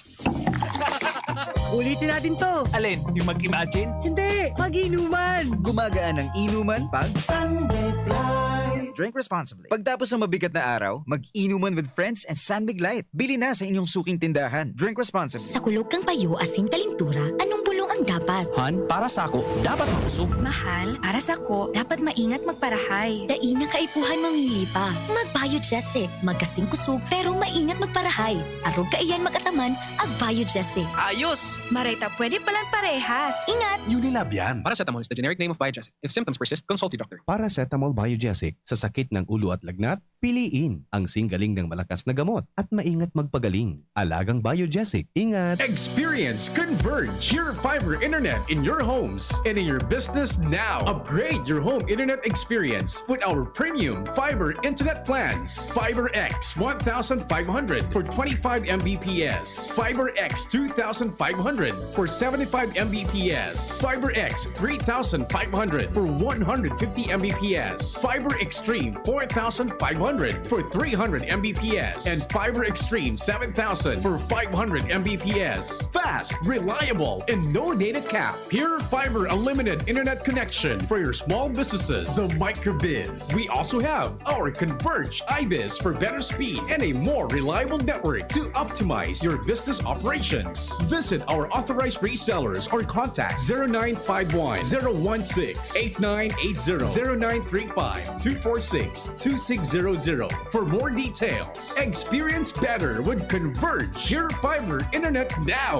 Ulitin natin to. Alin? Yung mag-imagine? Hindi! Mag-inuman! Gumagaan ang inuman pag Sunday Bright. Drink responsibly. Pagtapos ng mabigat na araw, mag-inuman with friends and San Mig Light. Bili na sa inyong suking tindahan. Drink responsibly. Sa kulog kang payo asin kalintura, anong bulong ang Dapat. Han, para sako, dapat makusog. Mahal, para sako, dapat maingat magparahay. Dai na kaipuhan mamili pa. Mag-Biogesic. Magkasing kusog, pero maingat magparahay. Arog kaiyan mag-ataman, ag Biogesic. Ayos! Maray ta pwede palan parehas. Ingat! Unilab yan. Paracetamol is the generic name of Biogesic. If symptoms persist, consult your doctor. Paracetamol Biogesic sa sakit ng ulo at lagnat, piliin ang singgaling ng malakas na gamot at maingat magpagaling. Alagang Biogesic, ingat! Experience Converge, your fiber internet in your homes and in your business now. Upgrade your home internet experience with our premium fiber internet plans. Fiber X one thousand five hundred for twenty-five M B P S. Fiber X two thousand five hundred for seventy-five M B P S. Fiber X three thousand five hundred for one hundred fifty M B P S. Fiber Extreme four thousand five hundred for three hundred M B P S. And Fiber Extreme seven thousand for five hundred M B P S. Fast, reliable, and no data cap. Pure Fiber Unlimited Internet Connection for your small businesses. The Microbiz. We also have our Converge Ibis for better speed and a more reliable network to optimize your business operations. Visit our authorized resellers or contact zero nine five one, zero one six, eight nine eight zero, zero nine three five, two four six, two six zero zero for more details. Experience better with Converge, your fiber internet now.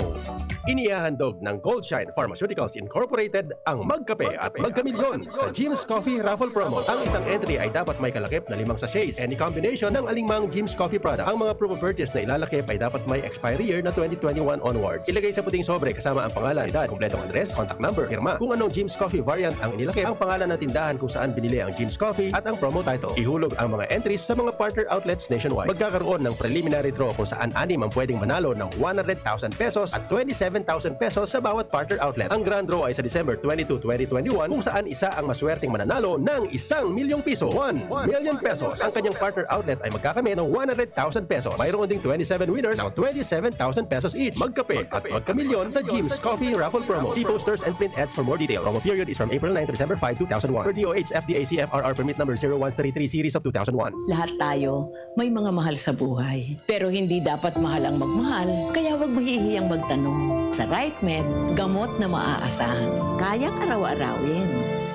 Inihahandog ng Goldshine Pharmaceuticals Incorporated ang Magkape at Magkamilyon sa Jim's Coffee Raffle Promo. Ang isang entry ay dapat may kalakip na limang sachets, any combination ng alingmang Jim's Coffee product. Ang mga proof of purchase na ilalakip ay dapat may expiry year na twenty twenty-one onwards. Ilagay sa puting sobre kasama ang pangalan, edad, kompletong address, contact number, pirma. Kung anong Jim's Coffee variant ang inilakip, ang pangalan ng tindahan kung saan binili ang Jim's Coffee, at ang promo title. Ihulog ang mga entries sa mga partner outlets nationwide. Magkakaroon ng preliminary draw kung saan anim ang pwedeng manalo ng one hundred thousand pesos at twenty-seven thousand pesos sa bawat partner outlet. Ang grand draw ay sa December twenty-two, twenty twenty-one, kung saan isa ang maswerteng mananalo ng isang milyong piso, one million pesos. Ang kanyang partner outlet ay magkakamit ng one hundred thousand pesos. Mayroon ding twenty-seven winners ng twenty-seven thousand pesos each. Magkape at magkamilyon sa Jim's Coffee Raffle Promo. See posters and print ads for more details. Promo period is from April nine to December five, two thousand one. Per D O H F D A C F R R Permit Number zero one three three Series of two thousand one. Lahat tayo may mga mahal sa buhay. Pero hindi dapat mahal ang magmahal, kaya huwag mahihiyang magtanong. Sa RightMed, gamot na maaasahan, kayang araw-arawin.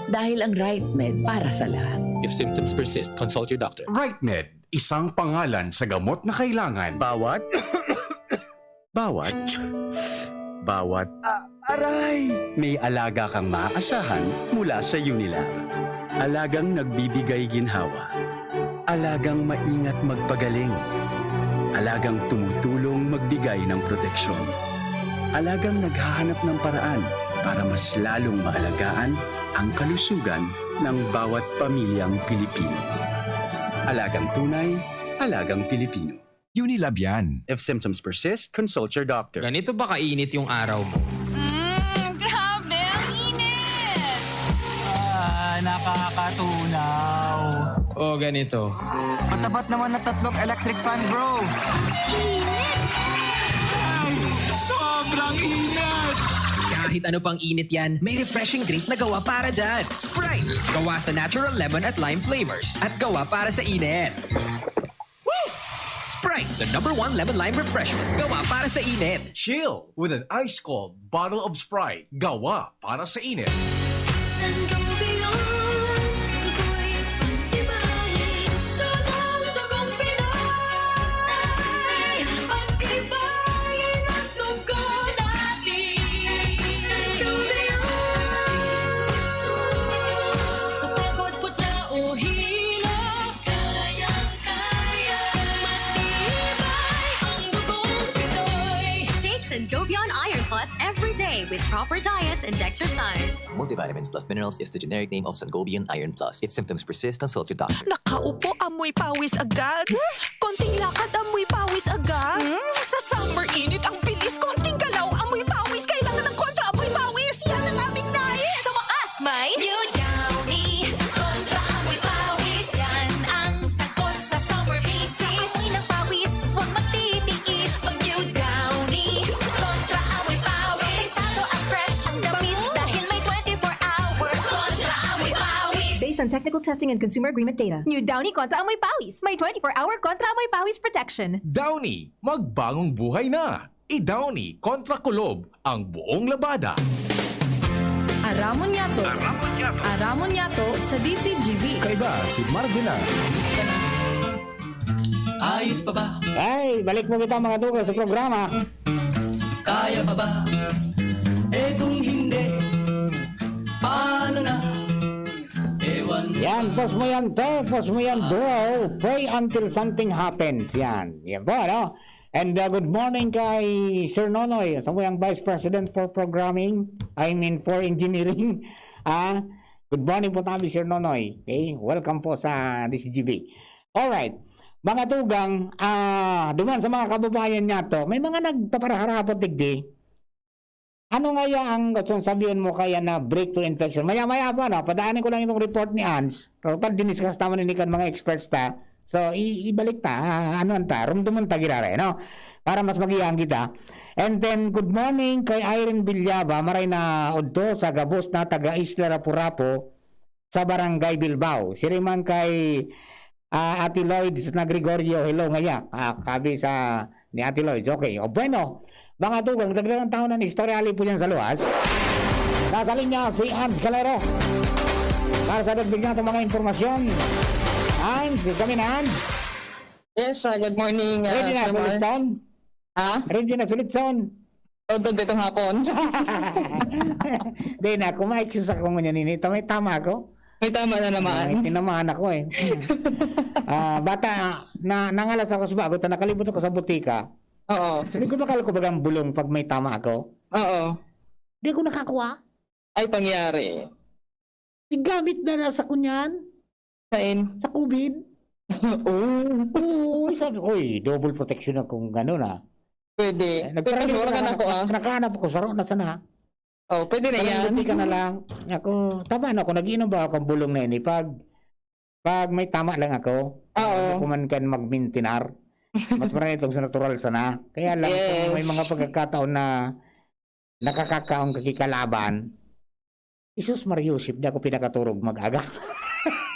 Dahil ang RightMed para sa lahat. If symptoms persist, consult your doctor. RightMed, isang pangalan sa gamot na kailangan. Bawat, bawat, bawat, ah, aray! May alaga kang maaasahan mula sa Unilab. Alagang nagbibigay ginhawa. Alagang maingat magpagaling. Alagang tumutulong magbigay ng proteksyon. Alagang naghahanap ng paraan para mas lalong maalagaan ang kalusugan ng bawat pamilyang Pilipino. Alagang tunay, alagang Pilipino. Unilab yan. If symptoms persist, consult your doctor. Ganito ba kainit yung araw mo? Mm, grabe, ang init! Ah, nakakatunaw. O ganito. Matapat naman na tatlong electric fan, bro. Init! Ay, sobrang init! Kahit ano pang init yan, may refreshing drink na gawa para dyan. Sprite! Gawa sa natural lemon at lime flavors. At gawa para sa init. Woo! Sprite, the number one lemon lime refreshment. Gawa para sa init. Chill with an ice cold bottle of Sprite. Gawa para sa init. Sangobion, tukoy pag-ibahin. Sa mga tugong Pinoy, pag-ibahin ang tugon natin. Sangobion, sa pagod, putla o hilo, kayang-kaya, matibay ang dugong Pinoy. Take Sangobion Iron Plus every day with proper diet and exercise. Multivitamins plus minerals is the generic name of Sangobion Iron Plus. If symptoms persist, consult your doctor. Nakaupo, amoy pawis agad. Konting lakad, amoy pawis agad. Hmm? Sa summer init, ang bilis. Konting galaw, amoy pawis. Kailangan ng kontra amoy pawis. Yan ang aming nais. Sa wakas, may New Downy Kontra Amoy Pawis. Yan ang sagot sa summer bisis. Amoy ng pawis, huwag magtitiis. Mag New Downy Kontra Amoy Pawis. Delikado at fresh ang damit dahil may twenty-four hour Kontra Amoy Pawis. Based on technical testing and consumer agreement data. New Downy Kontra Amoy Pawis. May twenty-four hour Kontra Amoy Pawis protection. Downy, magbagong buhay na! I-Downy kontra kulob ang buong labada. Aramon Yato. Aramon Yato. Aramon Yato sa D C G B. Kaiba si Marvin Ang. Ayos pa ba? Ay, balik po kita, mga dugo, sa programa. Kaya pa ba? Eh, kung hindi, paano na? Ewan. Yan, pause mo yan, te. Pause mo yan, bro. Pray until something happens. Yan. Yan po, ano? And, uh, good morning kay Sir Nonoy, sa muyang Vice President for Programming, I mean, for Engineering. Ah, good morning po tabi, Sir Nonoy. Okay? Welcome po sa D C G B. Alright. Mga tugang, ah, duman sa mga kababayan niya to, may mga nagpaparaharapot digdi. Ano nga ya ang gustong sabihin mo kaya na breakthrough infection? Maya-maya pa, no? Padaanin ko lang itong report ni Ans. Total, diniscuss naman ini kan mga experts ta. So, i-, ibalik ta. Ah, ano ta? Rumduman ta, girare, no? Para mas magiyahan kita. And then, good morning kay Irene Villaba, maray na udto sa gabos na taga Isla Rapu-Rapu sa Barangay Bilbao. Siring man kay, ah, Ate Lloyd na Gregorio, hello ngaya. Ah, kabi sa ni Ate Lloyd. Okay. O bueno, mga tugang, dagdagan taon ng istorya, ali po dyan sa luwas. Nasa linya si Ans Calero. Para sa dagdag natin mga impormasyon. Ans, miss kami na, Ans. Yes, ah, good morning, ah, Ready na, Sir Mar. Sulitson? Ha? Ready na, Sulitson? Todo bitong hapon. Di na, kung ma-excuse ako ngunyan ini, tama, tama ako. May tama na naman. Ay, tinamaan ako eh. Ah, bata, na, nangalas ako sa bago, ta nakalibot ako sa butika. Oo. Sabi ko, "Bakal ko bagang bulong pag may tama ako?" Oo. Di ko nakakuha. Ay, pangyari. Igamit na na sa kunyan. Sain? Sa COVID. Oo. Oo, sabi ko, "Uy, double protection akong ano na." Pwede. Eh, Pwede, nagkarali wala ka na nakahanap, ako, ah. nakahanap ako, saro na sana. Oh, pwede na Parang yan. Lupi ka na lang. Ako, tama na ako, nag-iinom ba ako ng bulong na ini? Pag, pag may tama lang ako, Oo. Ako man kan magmintinar. Mas marami itong sa natural sana. Kaya lang, Yes. kung may mga pagkakataon na nakakakaon ka kikalaban, Jesus Maria Joseph, di ako pinakaturog mag-aga.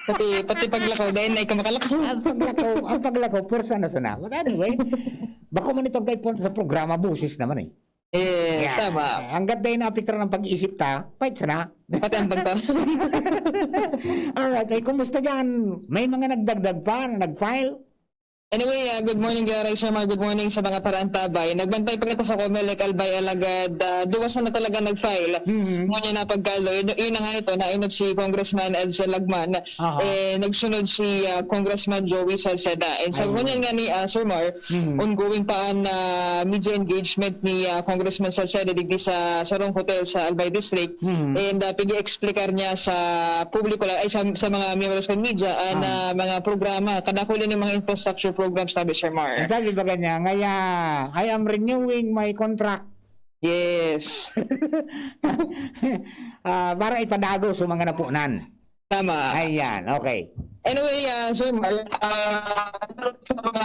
Pati, pati paglakaw, dahil na ikaw makalakaw. Ang paglakaw, ang paglakaw, pwersa na sana. But anyway, bako man itong kay punta sa programa, busis naman eh. Yes, Yeah. tama. Hanggat dahil naapektaran ang pag-iisip ta, fight sana. Pati ang pagtar- Alright, ay kumusta dyan? May mga nagdagdag pa na nag-file? Anyway, ah, good morning, Gary Sherman. Good morning sa mga parantabay. Nagbantay pa kita sa Comelec, Albay, alagad, ah, duwa sana talaga nag-file. Mhm. Ngunyan na pagkalo, yun, yun na nga ito, nainot si Congressman Edsel Lagman. Aha. Eh, nagsunod si, ah, Congressman Joey Salceda. And sa Ayun. ngunyan nga ni, ah, Sir Mar, Mhm. ongoing pa an, ah, media engagement ni, ah, Congressman Salceda digdi sa sarong hotel sa Albay District. Mhm. And, ah, pigi-explicar niya sa publiko, ay, sa, sa mga miyembros kan media, an, Ah. ah, mga programa, kadakul nin mga infrastructure programs, sabi, Sir Mar. Ang sabi ba ganyan, ngaya, "I am renewing my contract." Yes. Ah, para ipadago sa mga napunan. Tama. Ayan, okay. Anyway, ah, Sir Mar, ah, sa mga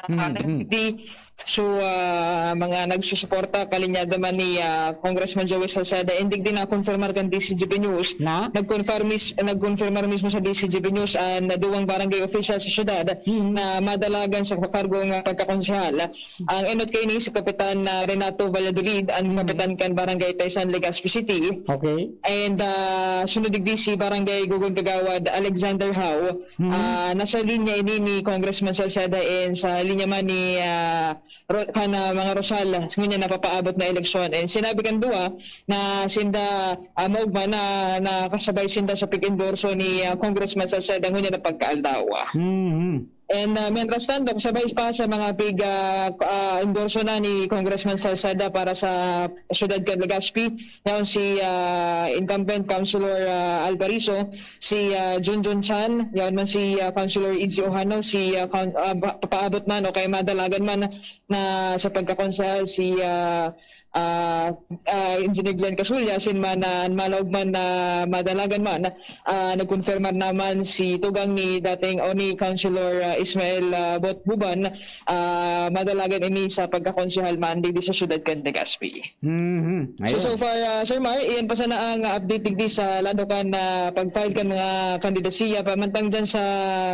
Mm, mm. di, so, ah, mga nagsusuporta, kalinyada man ni, ah, Congressman Joey Salceda, indig din na-confirmar kan D C G B News. Na? Nag-confirm mis-, nag-confirmar mismo sa D C G B News an duwang barangay official sa syudad Mm. na madalagan sa kargong, ah, pagkakonsehal. Ang enot kaini si Kapitan, ah, Renato Valladolid, ang Mm. kapitan kan Barangay Taysan, Legazpi City. Okay. And, ah, sunod digdi si Barangay Gogon Kagawad Alexander Hao. Mm. Ah, nasa linya ini ni Congressman Salceda and sa linya man ni, ah, Ro-, kan, ah, mga Rosal, ngunyan napapaabot na eleksyon. And sinabi kan duwa na sinda, ah, maugma na nakasabay sinda sa pag-endorso ni, ah, Congressman Salceda ngunyan na pagkaaldaw. Mhm. And, ah, mientras tanto, kasabay pa sa mga pig, ah, ah, endorso na ni Congressman Salceda para sa siyudad kan Legazpi, yaon si, ah, incumbent Councilor, ah, Alvarizo, si, ah, Junjun Chan, yaon man si, ah, Councilor Izzy Ojano, si, ah, Coun-, ah, ba-, papaabot man o kaya madalagan man na sa pagkakonsehal si, ah, ah, ah, Engineer Glenn Casulla, sin man, ah, malaog man na madalagan man, ah, nagkonfirmar naman si tugang ni dating o ni Councilor, ah, Ismael, ah, Bot Buban, ah, madalagan ini sa pagkakonsehal man digdi sa siyudad kan Legazpi. Mhm. So, Ayun. so far, ah, Sir Mar, iyan pa sana ang update digdi sa lado kan, ah, pag-file kan mga kandidasiya. Pamantang dyan sa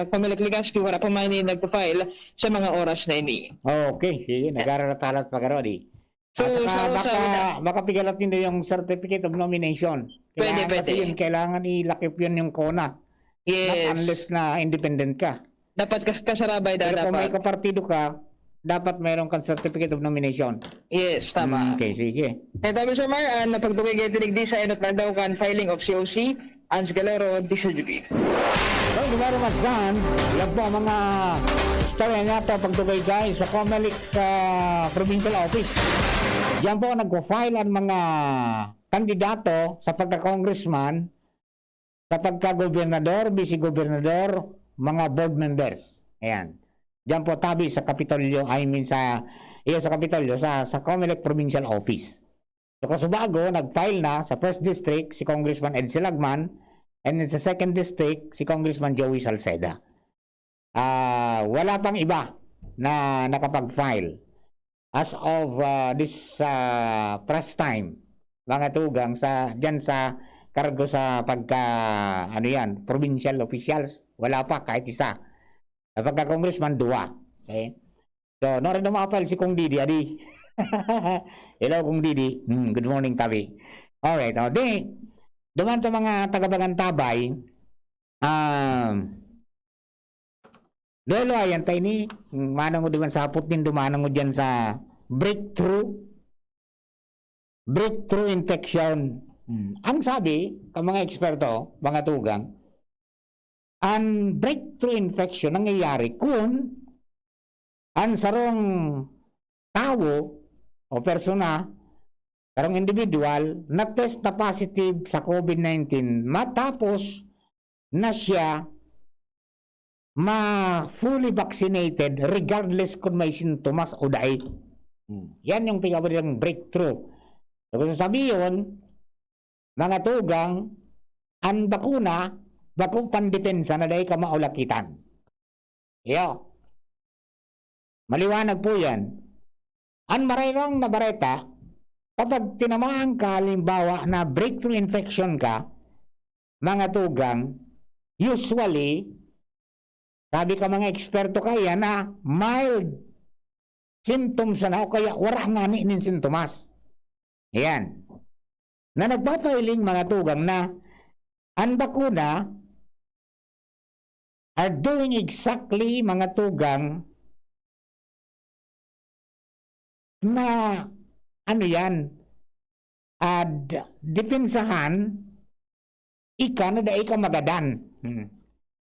Comelec Legazpi, wala pa man yung nagpa-file sa mga oras na ini. Okay, sige, nag-aaral at halat pag-arodi. So, At saka sa, sa, baka, baka pigalat nindo yung certificate of nomination. Pwede, Kailangan kasi pwede. Yun, kailangan ilakip yun yung CONA. Not Yes. Unless na independent ka. Dapat kas kasarabay da, Pero kung may dapat. Kapartido ka, dapat mayroon kang certificate of nomination. Yes, tama. Mm, okay, sige. Kaya tabi, Sir Mar, ah, napagdugay kayo tinigdi sa enot na aldaw kan filing of C O C, Ans Galero, Diso Jubi. Well, Gumaro Matzans, yan po ang mga istorya niya to pagdugay guys sa Comelec ah, Provincial Office. Diyan po nagpo-file ang mga kandidato sa pagka-congressman, sa pagka-gobernador, vice-gobernador, mga board members. Ayan. Diyan po tabi sa Kapitolyo, I mean sa, iyo sa Kapitolyo, sa, sa Comelec Provincial Office. So kasubago, nag-file na sa First District si Congressman Ed Silagman and sa Second District si Congressman Joey Salceda. Ah, wala pang iba na nakapag-file as of ah, this ah, press time, mga tugang sa diyan sa kargo sa pagka ano yan, provincial officials, wala pa kahit isa. Sa pagka congressman, duwa. Okay? So, no rin umapal si Kong Didi, adi. Hello, Kong Didi. Hmm, good morning, tabi. Alright, oh, di, duman sa mga taga-Bagantabay, um, Lolo, ayan tayo ni, manang mo duman sa hapot din, dumanang mo dyan sa breakthrough, breakthrough infection. Hmm. Ang sabi, ka mga eksperto, mga tugang, ang breakthrough infection nangyayari kung ang sarong tawo o persona, sarong individual, na-test na positive sa COVID nineteen matapos na siya ma-fully vaccinated regardless kung may sintomas o dai. Hmm. Yan yung pinagawad ng breakthrough. So, kung sasabihin, mga tugang, ang bakuna, bako pandepensa na dai ka maulakitan. Iyo. Maliwanag po yan. Ang marayrang na bareta, kapag tinamaan ka, halimbawa, na breakthrough infection ka, mga tugang, usually, sabi ka mga eksperto kaya na mild symptoms na o kaya wala ngani nin sintomas. Ayan. Na nagpapahiling mga tugang na ang bakuna are doing exactly mga tugang na ano yan, ad, depensahan ika na dai ka magadan. Hmm.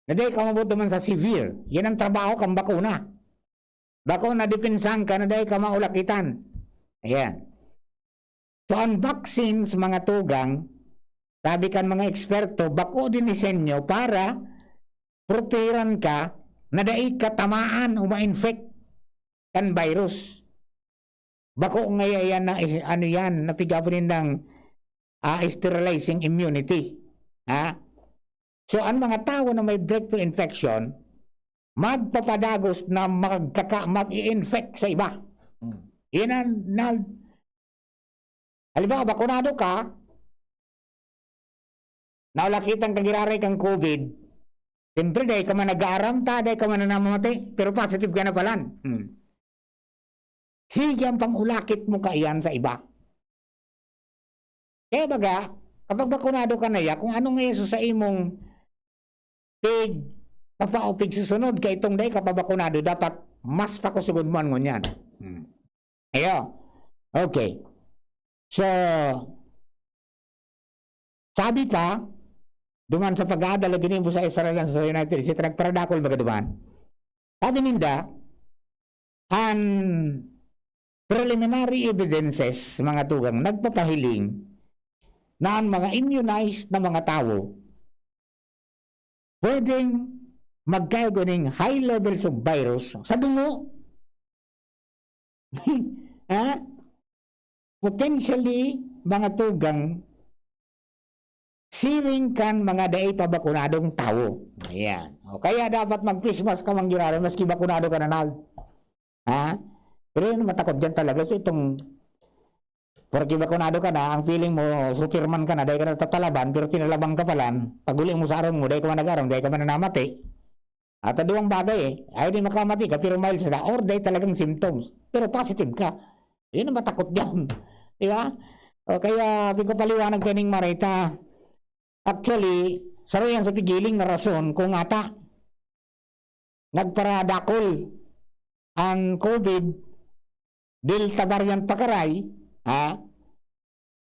Na dai ka mabot naman sa severe. Yan ang trabaho kang bakuna. Bako na depensahan ka na dai ka maulakitan. Ayan. So, ang vaccines, mga tugang, sabi kan mga eksperto, bako din disenyo para protehiran ka na dai ka tamaan o ma-infect kan virus. Bako ngaya yan na, ano yan, na pigabon nindang ah, sterilizing immunity. Ha? So, ang mga tao na may breakthrough infection, magpapadagos na magkaka, mag-i-infect sa iba. Yan ang, na, halimbawa, bakunado ka, naulakitan ka giraray kang COVID, siyempre, dai ka man nag-aaram ta, dai ka man nanamamati, pero positive ka na palan. Hmm. Sige ang pangulakit mo kaiyan sa iba. Kaya baga, kapag bakunado ka na ya, kung ano nga Yesus sa imong pig, papa o pigsusunod ka itong dai ka pa bakunado, dapat mas pakusugod mo an ngunyan. Hmm. Ayo. Okay. So, sabi pa, duman sa pag-aadal na ginibo sa Israel sa United States, nagparadakol baga duman. Sabi ninda, ang preliminary evidences, mga tugang, nagpapahiling na ang mga immunized na mga tawo pwedeng magkaigo ning high levels of virus sa dungo. Ha? Potentially, mga tugang, siring kan mga dai pa bakunadong tawo. Ayan. O kaya dapat mag-face mask ka, manggiraray, maski bakunado ka na, Nal. Ha? Pero yun, matakot dyan talaga sa itong, porque bakunado ka na, ang feeling mo, Superman ka na, dai ka natatalaban, pero tinalaban ka palan, pag uli mo sa aram mo, dai ka man nag-aram, dai ka man namati. At duwang bagay eh, ayaw din makamati ka, pero mild sa or dai talagang symptoms, pero positive ka. Yun ang matakot diyan. Di ba? O kaya, sabi ko, paliwanag kaning Marita. Actually, saro yan sa pigiling na rason kung ata nagparadakol ang COVID, Delta variant pa karay, ha?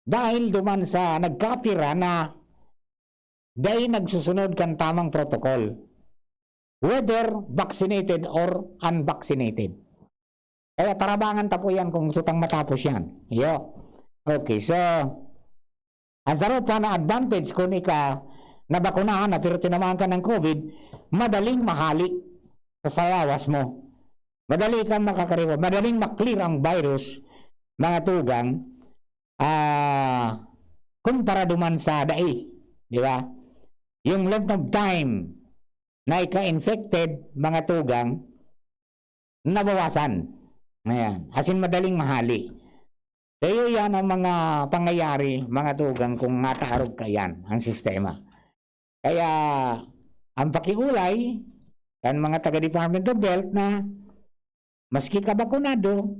Dahil duman sa nagkapira na dai nagsusunod kan tamang protocol, whether vaccinated or unvaccinated. Kaya tarabangan ta po yan kung gusto tang matapos yan. Iyo. Okay, so, ang saro pa na advantage kung ika nabakunahan na pero tinamaan ka ng COVID, madaling mahali sa lawas mo. Madali kang makakariwa, madaling maklear ang virus, mga tugang, ah, kumpara duman sa dai, di ba? Yung length of time na ika-infected, mga tugang, nabawasan. Ayan. As in, madaling mahali. Kaya yan ang mga pangyayari, mga tugang, kung nataarog ka yan, ang sistema. Kaya, ang pakiulay kan mga taga Department of Health na maski ka bakunado,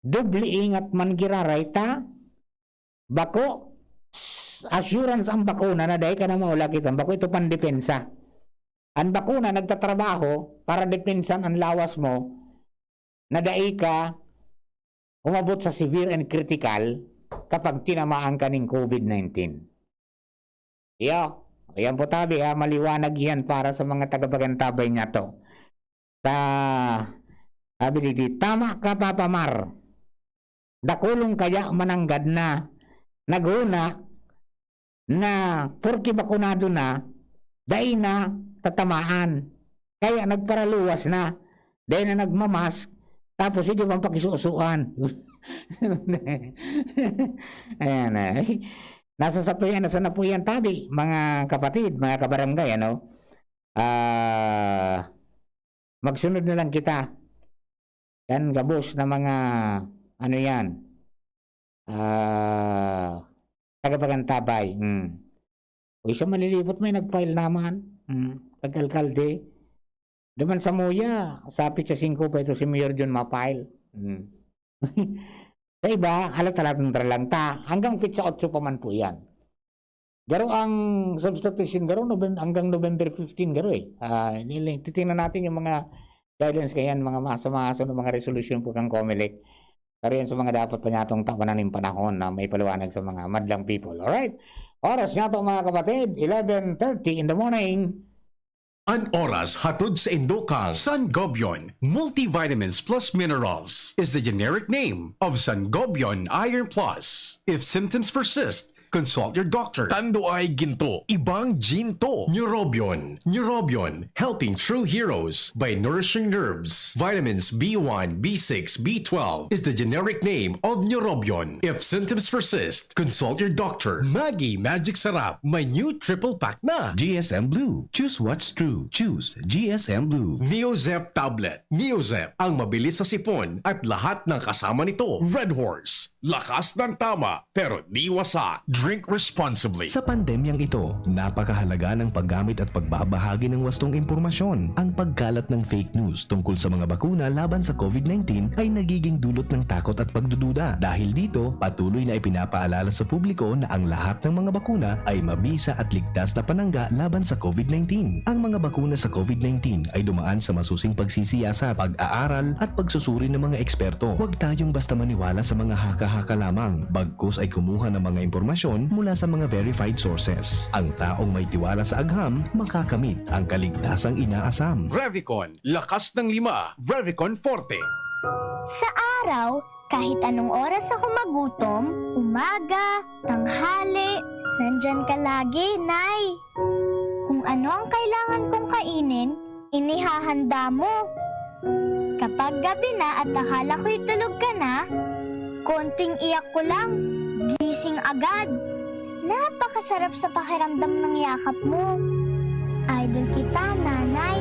doble ingat man giraray ta, bako, s-, assurance ang bakuna na dai ka na maulagitan, bako ito pandepensa. Ang bakuna nagtatrabaho para depensan ang lawas mo na dai ka umabot sa severe and critical kapag tinamaan ka ning COVID nineteen. Iyo, ayan po tabi ha, maliwanag yan para sa mga tagapagantabay niya to. Ta, sabi digdi, "Tama ka, Papa Mar. Dakulong kaya mananggad na naghuna na porke bakunado na, dai na tatamaan. Kaya nagparaluwas na, dai na nagmamask, tapos sige pang pakisusuan." Ayan na. Nasa sapuyan, nasa napuyan tabi, mga kapatid, mga kabarangay, ano? Ah, magsunod na lang kita. Yan, gabos na mga, ano yan, ah, tagapagantabay. Hmm. O isa malilibot, may nag-file naman. Hmm. Pag-alkalde. Duman sa Muya, sa petsa singko pa ito si Mayor John ma-file. Hmm. Sa iba, halat-halatang dara lang ta. Hanggang petsa otso pa man po yan. Garo ang substitution, garo Novem-, hanggang November fifteen, garo eh. Ah, niling-, titingnan natin yung mga guidelines kayan, mga ma-, sa mga sunod, mga resolution po kang Comelec. Pero yan sa mga dapat pa niyatong tawanan ng panahon na may paliwanag sa mga madlang people. Alright? Oras niya to, mga kapatid, eleven thirty in the morning. An oras hatod sa indo kang Sangobion Multivitamins Plus Minerals is the generic name of Sangobion Iron Plus. If symptoms persist, consult your doctor. Tando ay ginto, ibang ginto. Neurobion. Neurobion, helping true heroes by nourishing nerves. Vitamins B one, B six, B twelve is the generic name of Neurobion. If symptoms persist, consult your doctor. Maggi Magic Sarap, may new triple pack na. G S M Blue. Choose what's true. Choose G S M Blue. Neozep Tablet. Neozep, ang mabilis sa sipon at lahat ng kasama nito. Red Horse. Lakas ng tama, pero di wasa. Drink responsibly. Sa pandemyang ito, napakahalaga ng paggamit at pagbabahagi ng wastong impormasyon. Ang pagkalat ng fake news tungkol sa mga bakuna laban sa COVID nineteen ay nagiging dulot ng takot at pagdududa. Dahil dito, patuloy na ipinapaalala sa publiko na ang lahat ng mga bakuna ay mabisa at ligtas na panangga laban sa COVID nineteen. Ang mga bakuna sa COVID nineteen ay dumaan sa masusing pagsisiyasat, pag-aaral, at pagsusuri ng mga eksperto. Huwag tayong basta maniwala sa mga haka-haka lamang, bagkus ay kumuha ng mga impormasyon mula sa mga verified sources. Ang taong may tiwala sa agham, makakamit ang kaligtasang inaasam. Revicon, lakas ng lima. Revicon Forte. Sa araw, kahit anong oras ako magutom, umaga, tanghali, nandyan ka lagi, Nay. Kung ano ang kailangan kong kainin, inihahanda mo. Kapag gabi na at akala ko'y tulog ka na, konting iyak ko lang, gising agad. Napakasarap sa pakiramdam ng yakap mo. Idol kita, Nanay.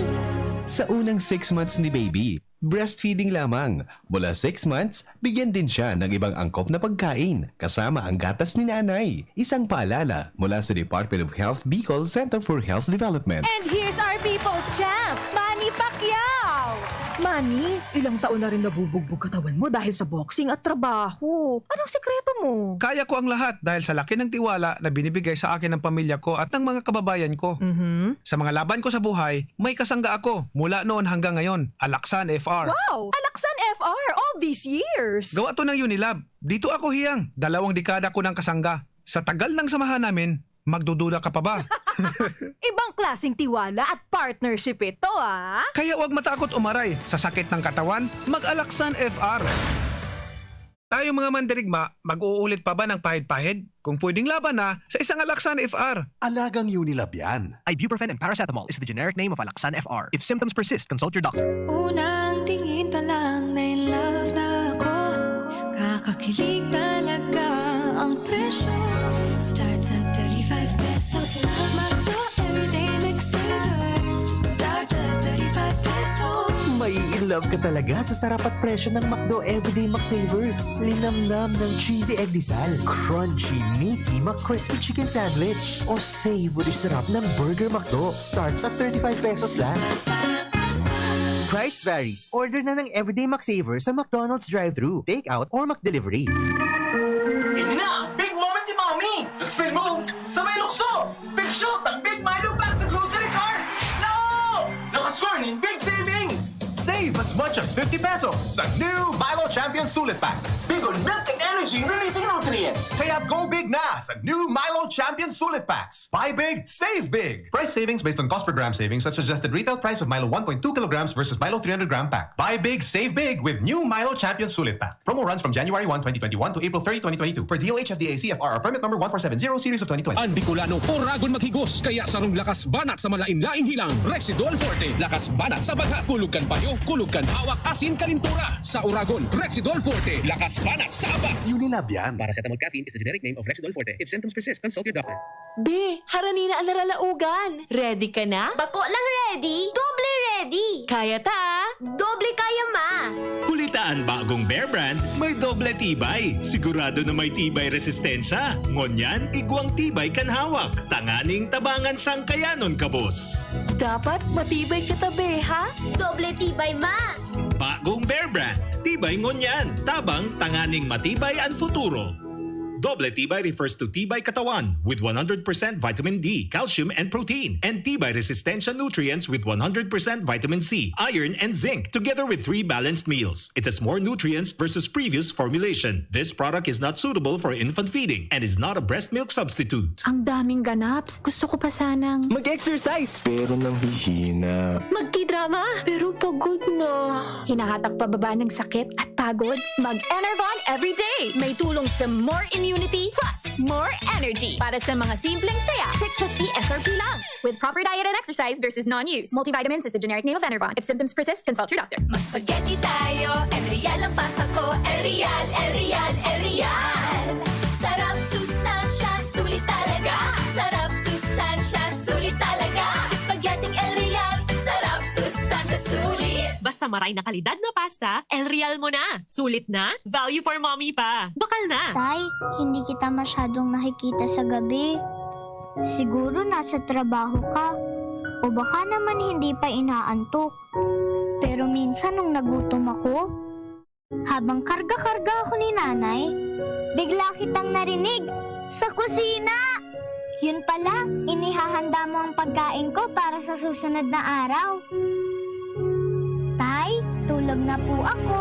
Sa unang six months ni baby, breastfeeding lamang. Mula six months, bigyan din siya ng ibang angkop na pagkain, kasama ang gatas ni nanay. Isang paalala mula sa Department of Health Bicol Center for Health Development. And here's our people's champ, Manny Pacquiao! Manny, ilang taon na rin nabubugbog katawan mo dahil sa boxing at trabaho. Anong sikreto mo? Kaya ko ang lahat dahil sa laki ng tiwala na binibigay sa akin ng pamilya ko at ng mga kababayan ko. Mhm. Sa mga laban ko sa buhay, may kasangga ako mula noon hanggang ngayon. Alaksan F R. Wow! Alaksan F R all these years! Gawa to ng Unilab. Dito ako hiyang. Dalawang dekada ko ng kasangga. Sa tagal ng samahan namin, magdududa ka pa ba? Ibang klaseng tiwala at partnership ito, ah! Kaya huwag matakot umaray sa sakit ng katawan, mag-Alaksan F R. Tayong mga mandirigma, mag-uulit pa ba ng pahid-pahid? Kung pwedeng laban na, sa isang Alaksan F R. Alagang Unilab yan. Ibuprofen and paracetamol is the generic name of Alaxan F R. If symptoms persist, consult your doctor. Unang tingin pa lang na in love na ako. Kakakilig talaga ang presyo. Starts at thirty-five pesos lang. McDo Everyday McSavers. Starts at thirty-five pesos. May in love ka talaga sa sarap at presyo ng McDo Everyday McSavers. Linamnam ng cheesy egg disal, crunchy, meaty, McCrispy chicken sandwich, o savory sarap ng Burger McDo. Starts at thirty-five pesos lang. Price varies. Order na ng Everyday McSavers sa McDonald's drive-thru, take-out, or McDelivery. Ini na ang big moment ni Mommy! Expel move sa may lukso! Big shoot ang Big Milo Pack sa grocery cart! No! Nakascore nin big savings! Save as much as fifty pesos sa new Milo Champion Sulit Pack. Big on milk and energy releasing nutrients! Kaya go big na sa new Milo Champion Sulit Packs. Buy big, save big. Price savings based on cost per gram savings at suggested retail price of Milo one point two kilograms versus Milo three hundred gram pack. Buy big, save big with new Milo Champion Sulit Pack. Promo runs from January one, twenty twenty-one to April thirty, twenty twenty-two, per D O H F D A C F R or permit number one four seven zero series of twenty twenty. An Bicolano, oragon maghigos, kaya sarong lakas banat sa malain-laing hilang, Rexidol Forte. Lakas banat sa bagha, kulog kan payo, kulog kan hawak, asin kalintura. Sa oragon, Rexidol Forte. Lakas banat sa abak. Unilab yan. Paracetamol caffeine is the generic name of Rexidol Forte. If symptoms persist, consult your doctor. Be, harani na an naralaogan. Ready ka na? Bako lang ready, doble ready. Kaya ta, ah. Doble kaya, ma. Huli ta an bagong Bear Brand, may doble tibay. Sigurado na may tibay resistensya. Ngunyan, igwang tibay kan hawak. Tanganing tabangan siyang kayanon, kabos. Dapat matibay ka ta, be, ha? Doble tibay, ma. Bagong Bear Brand, tibay ngunyan, tabang tanganing matibay an futuro. Doble tibay refers to tibay katawan with one hundred percent vitamin D, calcium, and protein, and tibay resistensya nutrients with one hundred percent vitamin C, iron, and zinc, together with three balanced meals. It has more nutrients versus previous formulation. This product is not suitable for infant feeding and is not a breast milk substitute. Ang daming ganaps. Gusto ko pa sanang Mag-exercise! Pero nanghihina. Magkidrama, pero pagod na. Hinahatak pababa ng sakit at pagod? Mag-Enervon everyday! May tulong sa more immunity plus more energy para sa mga simpleng saya. Six fifty S R P lang. With proper diet and exercise versus non-use. Multivitamins is the generic name of Enervon. If symptoms persist, consult your doctor. Mag-spaghetti tayo, El Real ang pasta ko. El Real, El Real, El Real. Sarap, sustansya, sulit talaga. Sarap, sustansya, sulit talaga. Spaghetti El Real, sarap, sustansya, sulit. Basta maray na kalidad na pasta, El Real mo na. Sulit na, value for mommy pa. Bakal na! Tay, hindi kita masyadong nakikita sa gabi. Siguro nasa trabaho ka. O baka naman hindi pa inaantok. Pero minsan nung nagutom ako, habang karga-karga ako ni nanay, bigla kitang narinig sa kusina! Yun pala, inihahanda mo ang pagkain ko para sa susunod na araw. Tay, tulog na po ako.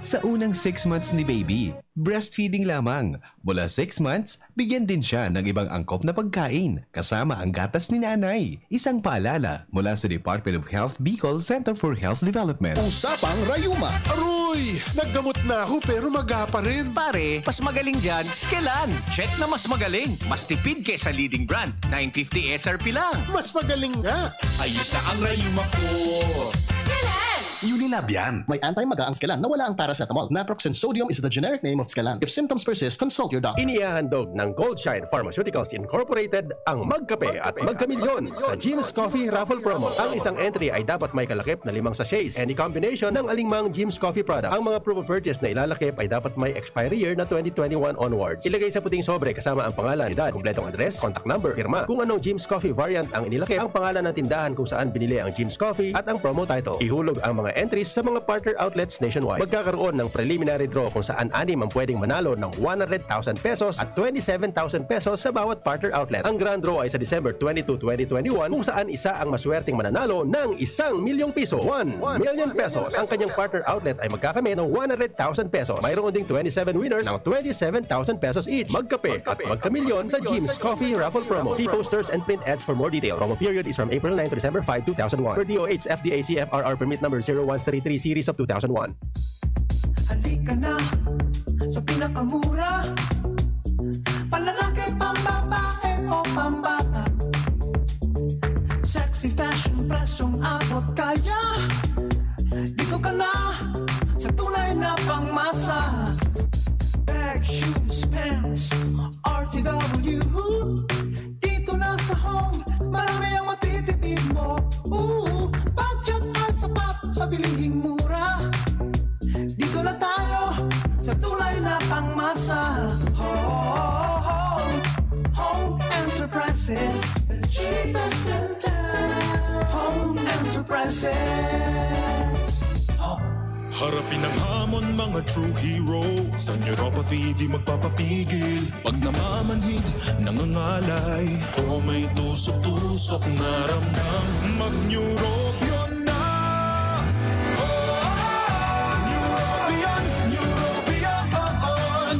Sa unang six months ni baby, breastfeeding lamang. Mula six months, bigyan din siya ng ibang angkop na pagkain, kasama ang gatas ni nanay. Isang paalala mula sa Department of Health Bicol Center for Health Development. Usapang Rayuma. Aroy! Naggamot na ako pero maga pa rin. Pare, mas magaling dyan, Skelan. Check na mas magaling. Mas tipid kesa leading brand. nine fifty S R P lang. Mas magaling nga. Ayos na ang rayuma ko. Skelan! Unilab yan. May anti-maga ang Skelan na wala ang paracetamol. Naproxen sodium is the generic name of Skelan. If symptoms persist, consult your doctor. Inihahandog ng Gold Shine Pharmaceuticals Incorporated ang Magkape at Magkamilyon sa Jim's Coffee Raffle Promo. Ang isang entry ay dapat may kalakip na limang sachets. Any combination ng alingmang Jim's Coffee products. Ang mga promo purchase na ilalakip ay dapat may expiry year na twenty twenty-one onwards. Ilagay sa puting sobre kasama ang pangalan, edad, kumpletong address, contact number, pirma. Kung anong Jim's Coffee variant ang inilakip, ang pangalan ng tindahan kung saan binili ang Jim's Coffee at ang promo title. Ihulog ang mga entries sa mga partner outlets nationwide. Magkakaroon ng preliminary draw kung saan anim ang pwedeng manalo ng one hundred thousand pesos at twenty-seven thousand pesos sa bawat partner outlet. Ang grand draw ay sa December twenty-two, twenty twenty-one, kung saan isa ang maswerteng mananalo ng isang milyong piso, one million pesos. Ang kanyang partner outlet ay magkakamit ng one hundred thousand pesos. Mayroon ding twenty-seven winners ng twenty-seven thousand pesos each. Magkape at magkamilyon sa Jim's Coffee Raffle Promo. See posters and print ads for more details. Promo period is from April nine to December five, two thousand one. Per D O H F D A C F R R permit number zero one three three series of two thousand one. Halika na sa pinakamura. Panlalaki, pambabae o pambata. Sexy fashion, presyong abot kaya. Dito ka na sa tunay na pangmasa. Bag, shoes, pants, R T W. Dito na sa Home, marami ang matitipid mo. Ooh, budget ay sapat sa bilihing mura. Dito na tayo sa tunay na pangmasa. Home, Home Enterprises, the cheapest in town. Home Enterprises. Home. Harapin ang hamon, mga true hero. Sa neuropathy di magpapapigil. Pag namamanhid, nangangalay, o may tusok-tusok na ramdam, mag-Neurobion na! Oh, Neurobion, Neurobion, oh, oh.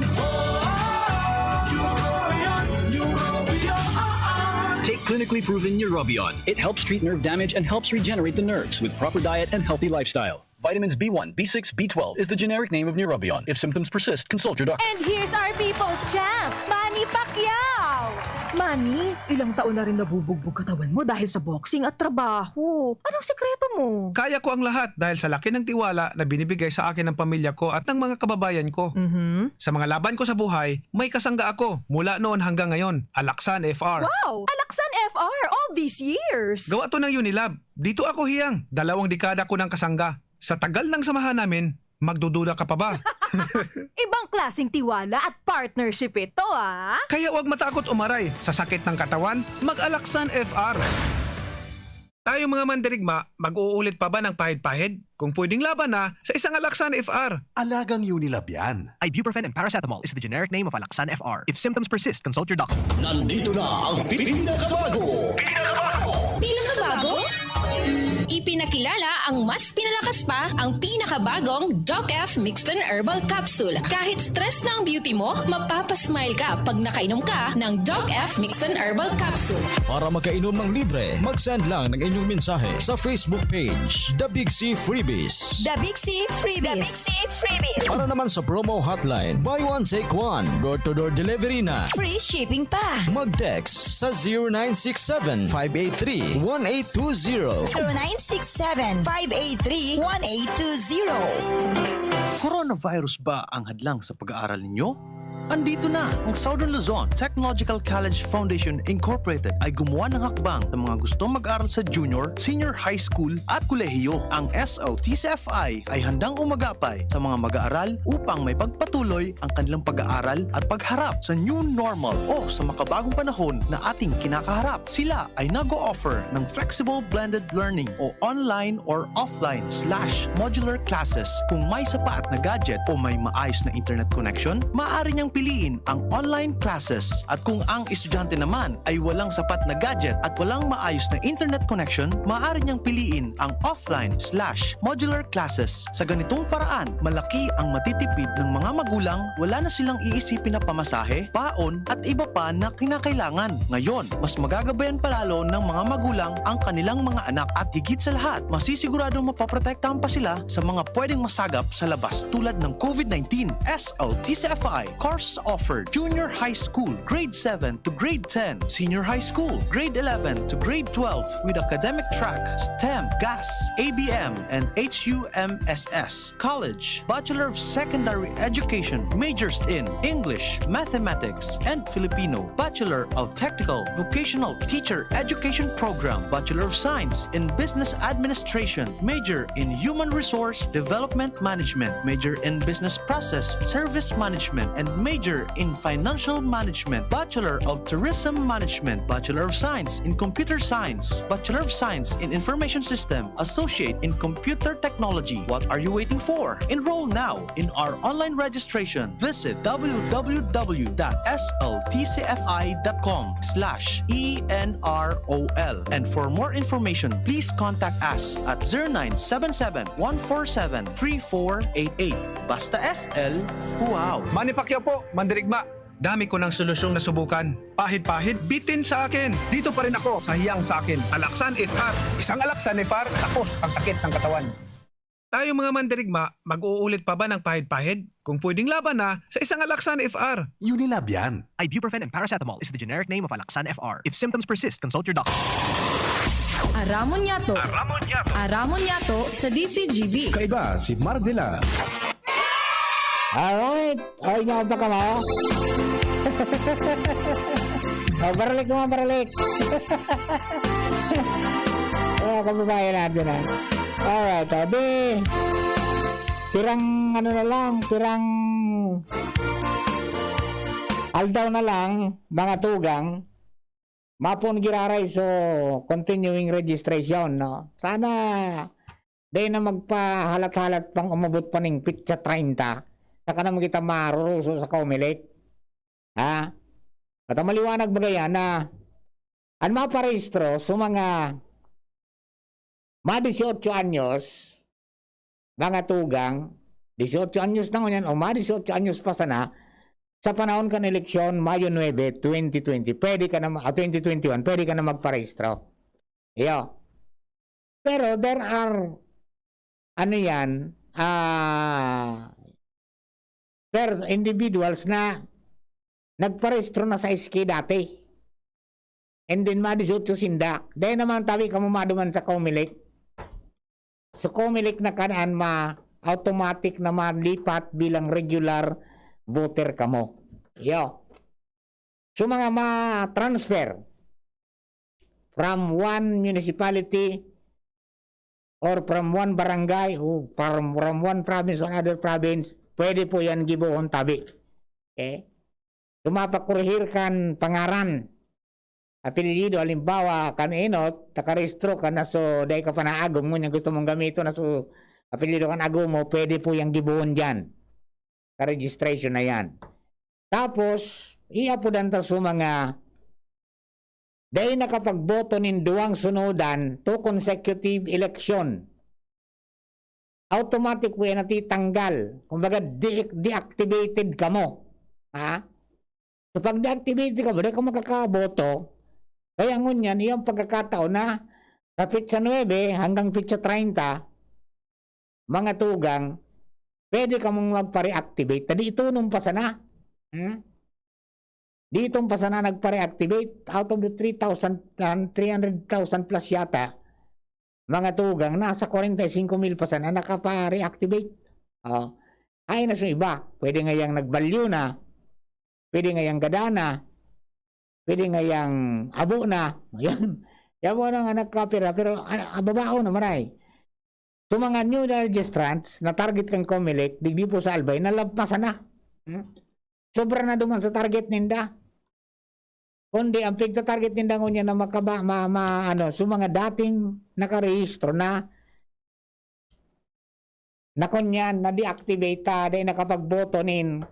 Neurobion, Neurobion, oh, oh. Take clinically proven Neurobion. It helps treat nerve damage and helps regenerate the nerves with proper diet and healthy lifestyle. Vitamins B one, B six, B twelve is the generic name of Neurobion. If symptoms persist, consult your doctor. And here's our people's champ, Manny Pacquiao! Manny, ilang taon na rin nabubugbog katawan mo dahil sa boxing at trabaho. Anong sikreto mo? Kaya ko ang lahat dahil sa laki ng tiwala na binibigay sa akin ng pamilya ko at ng mga kababayan ko. Mhm. Sa mga laban ko sa buhay, may kasangga ako mula noon hanggang ngayon, Alaksan F R. Wow! Alaksan F R all these years! Gawa to ng Unilab. Dito ako hiyang, dalawang dekada ko ng kasangga. Sa tagal ng samahan namin, magdududa ka pa ba? Ibang klaseng tiwala at partnership ito, ah! Kaya huwag matakot umaray sa sakit ng katawan, mag-Alaksan F R. Tayo mga mandirigma, mag-uulit pa ba ng pahid-pahid? Kung pwedeng laban na, sa isang Alaksan F R. Alagang Unilab yan. Ibuprofen and paracetamol is the generic name of Alaxan F R. If symptoms persist, consult your doctor. Nandito na ang pinakabago. Pinakabago? Ipinakilala ang mas pinalakas pa, ang pinakabagong Doc F Mixton Herbal Capsule. Kahit stress na ang beauty mo, mapapasmile ka pag nakainom ka ng Doc F Mixton Herbal Capsule. Para makainom ng libre, mag-send lang ng inyong mensahe sa Facebook page, The Big C Freebies. The Big C Freebies. Para naman sa promo hotline, buy one, take one, door-to-door delivery na. Free shipping pa. Mag-text sa zero nine six seven, five eight three, one eight two zero. zero nine six seven, five eight three, one eight two zero. Coronavirus ba ang hadlang sa pag-aaral ninyo? Andito na! Ang Southern Luzon Technological College Foundation Incorporated ay gumawa ng hakbang sa mga gustong mag-aral sa junior, senior high school at kolehiyo. Ang S L T C F I ay handang umagapay sa mga mag-aaral upang may pagpatuloy ang kanilang pag-aaral at pagharap sa new normal o sa makabagong panahon na ating kinakaharap. Sila ay nag-o-offer ng flexible blended learning o online or offline slash modular classes. Kung may sapat na gadget o may maayos na internet connection, maaari niyang piliin ang online classes. At kung ang estudyante naman ay walang sapat na gadget at walang maayos na internet connection, maaari niyang piliin ang offline slash modular classes. Sa ganitong paraan, malaki ang matitipid ng mga magulang, wala na silang iisipin na pamasahe, paon at iba pa na kinakailangan. Ngayon, mas magagabayan pa lalo ng mga magulang ang kanilang mga anak at higit sa lahat, masisiguradong mapoprotektahan pa sila sa mga pwedeng masagap sa labas tulad ng COVID nineteen. S L T C F I course offered Junior High School, Grade seven to Grade ten, Senior High School, Grade eleven to Grade twelve with academic track STEM, GAS, A B M, and H U M S S. College, Bachelor of Secondary Education, majors in English, Mathematics, and Filipino, Bachelor of Technical Vocational Teacher Education Program, Bachelor of Science in Business Administration, major in Human Resource Development Management, major in Business Process Service Management, and major Major in Financial Management, Bachelor of Tourism Management, Bachelor of Science in Computer Science, Bachelor of Science in Information System, Associate in Computer Technology. What are you waiting for? Enroll now in our online registration. Visit w w w dot s l t c f i dot com slash e n r o l. And for more information, please contact us at zero nine seven seven, one four seven, three four eight eight. Basta S L, wow! Manny Pacquiao po, mandirigma. Dami ko ng solusyong nasubukan. Pahid-pahid, bitin sa akin. Dito pa rin ako sa hiyang sa akin. Alaxan F R. Isang Alaxan F R, tapos ang sakit ng katawan. Tayo mga mandirigma, mag-uulit pa ba ng pahid-pahid? Kung pwedeng laban na, sa isang Alaxan F R. Unilab yan. Ibuprofen and paracetamol is the generic name of Alaxan F R. If symptoms persist, consult your doctor. Aramon Yato. Aramon Yato. Aramon Yato sa D C G B. Kaiba si Mardila. Alright. Ay, nga pa ka mo? Oh, baralik mo, baralik. Oh, kababayan natin ah. Alright, oh, di pirang ano na lang, pirang aldaw na lang, mga tugang, mapon giraray so continuing registration, no? Sana dai na magpahalat-halat pang umabot pa ning pitsa treinta, saka naman kita maruruso sa Comelec. Ha? At ang maliwanag bagay na an maparehistro sa mga ma dieciocho anyos, mga tugang, dieciocho anyos na ngunyan o ma dieciocho anyos pa sana, sa panahon kan eleksyon, Mayo nuebe, twenty twenty, pwede ka na, ah, twenty twenty-one, pwede ka na magparehistro. Iyo. Pero there are, ano yan, ah, per individuals na nagparehistro na sa S K dati. And then, ma dieciocho sinda. Dahil naman tabi ka mo maduman sa Comelec. So, Comelec na kanaan ma-automatic na malipat bilang regular voter kamo. Iyo. So, mga ma-transfer from one municipality or from one barangay o from, from one province to another province, pwede po yan gibohon tabi. Okay? So, mapakurihir kan pangaran, apelyido, halimbawa, kan enot, nakarehistro ka na, so, dai ka pa naagom, ngunyan gusto mong gamiton na, so, apelyido kan agom mo, pwede po yang gibohon dyan. Ka-registration na yan. Tapos, iapodan ta sa mga dai nakapagboto nin duwang sunodan, two consecutive election. Automatic po yan natitanggal. Kumbaga, de- deactivated ka mo. Ha? So, pag deactivated ka mo, dai ka makakaboto. Kaya ngunyan, iyang pagkakataon na sa petsa nuebe hanggang petsa treinta, mga tugang, pwede ka mong magpa-reactivate. Tadi ito nung pa sana. Hmm? Ditong pa sana nagpa-reactivate. Out of the three thousand, three hundred thousand plus yata, mga tugang, nasa kwarenta y singko mil pa sana nakapa-reactivate. Oh. Ay na sa iba, pwede nga yang nagbalyo na, pwede nga yang gada na, pwede nga yang abo na. Yan. Yan mo na nga nagkapira, pero ah, babaon na maray. So, mga new registrants na target kan Comelec, digdi po sa Albay, nalagpasan na. Hmm? Sobra na duman sa target ninda. Kundi ang pigta-target ninda ngunyan na makaba, ma, ma, ano, so mga dating nakarehistro na, na kunyan, na-deactivate ta, dahil nakapagboto nin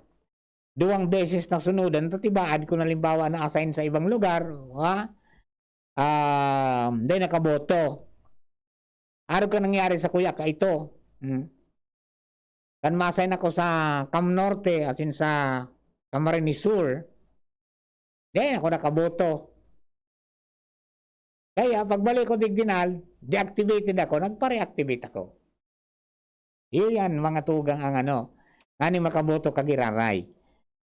duwang beses na sunodan, tatibaad kung halimbawa na-assign sa ibang lugar, ha? Ah, dahil nakaboto. Arog ka nangyari sa kuya ka ito. Hmm. Kan ma-assign ako sa Cam Norte, as in sa Camarines Sur, di ako nakaboto. Kaya pagbalik ko digdinal, deactivated ako, nagpa-reactivate ako. Iyo yan, mga tugang ang ano, ngani makaboto ka giraray.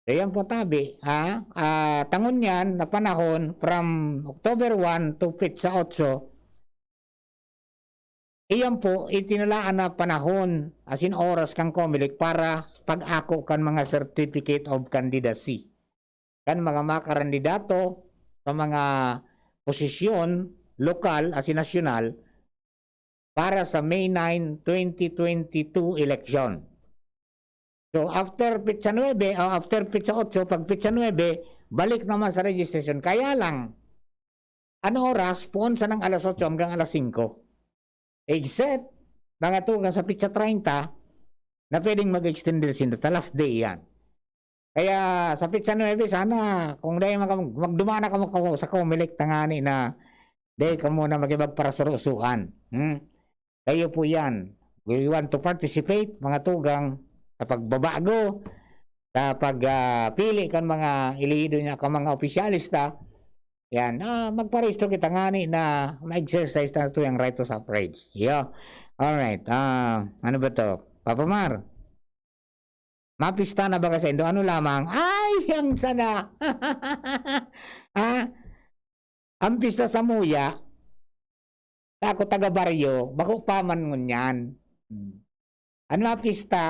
So yan po tabi, ha? Ah, tangon yan na panahon from October one to petsa otso, iyan po, itinalaan na panahon, as in oras kan Comelec para sa pag-ako kan mga certificate of candidacy kan mga makarandidato sa mga posisyon lokal, as in nasyonal, para sa May nine, twenty twenty-two election. So, after petsa nuebe, o after petsa otso, pag petsa nuebe, balik naman sa registration. Kaya lang, ano oras? Poon sanang alas otso hanggang alas singko. Except, mga tugang sa petsa treinta, na pwedeng mag-extend din sinda. Ta last day yan. Kaya sa petsa nuebe, sana, kung dahil mag-, magduman na kamo sa Comelec, tangani na, dahil kamo na makipagparasurusuhan. Hmm? Kayo po yan. We want to participate, mga tugang, sa pagbabago, sa pag, ah, pili kan mga elehido niya, kan mga opisyalista. Yan. Ah, magparehistro kita ngani na ma-exercise na ito yung right to suffrage. Yo. Alright. Ah, ano ba to? Papa Mar, mapista na ba ka saindo? Ano lamang? Ay, ang sana! Ha? Ang pista sa Muya, ako taga baryo, bako pa man ngunyan. Hmm. Ang mga pista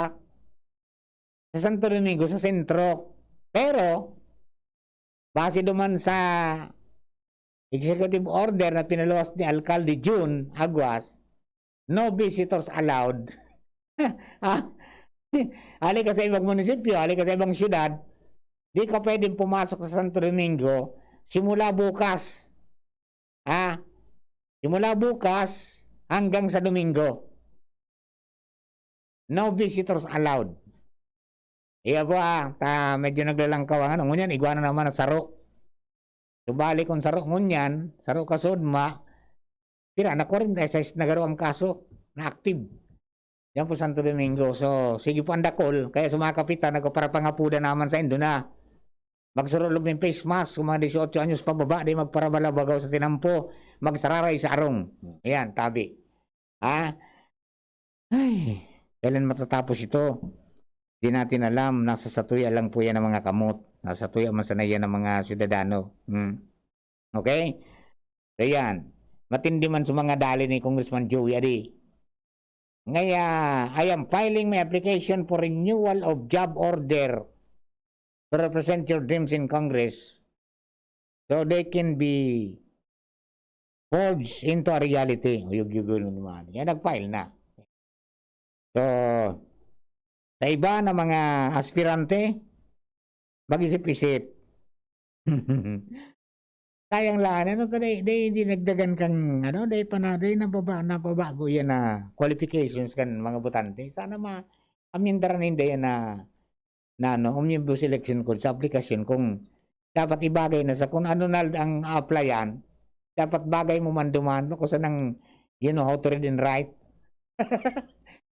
sa Santo Domingo, sa sentro. Pero, base duman sa executive order na pinaluwas ni Alkalde Jun Aguas, no visitors allowed. Ah, hali ka sa ibang munisipyo, hali ka sa ibang syudad, di ka pwedeng pumasok sa Santo Domingo simula bukas. Ah, simula bukas hanggang sa Domingo. No visitors allowed. Iya po, ah, ta, medyo naglalangkaw ang ano. Ngunyan, igwa na naman ang saro. Subali kung saro ngunyan, saro ka sudma, pira na, kwarenta y seis na garo ang kaso na active. Yan po, Santo Domingo. So, sige po ang dakul. Kaya sa mga kapitan, nagpaparapangapuda naman sa indo na magsurulog ng face mask. Kung mga dieciocho anyos pababa, di magparabalabagaw sa tinampo, magsararay sa arong. Ayan, tabi. Ha? Ay, kailan matatapos ito? Di natin alam. Nasa satuya lang po yan ang mga kamot. Nasa satuya man sana yan ang mga syudadano. Hmm. Okay? So yan. Matindi man sa mga dali ni Congressman Joey Adi. Ngaya, "I am filing my application for renewal of job order to represent your dreams in Congress so they can be forged into a reality." Uyog-yugon naman. Yan, nag-file na. So, sa iba na mga aspirante, mag-isip-isip. Sayang lang, ano to, dai, dai dinagdagan kang, ano, dai pa na, dai nababa-, napabago yan na qualifications kan mga botante. Sana ma-, amyendaran ninda yan na, na, ano, Omnibus Election Code sa aplikasyon kung dapat ibagay na sa kung ano na ang applyan, dapat bagay mo man duman, bako sanang, you know how to read and write.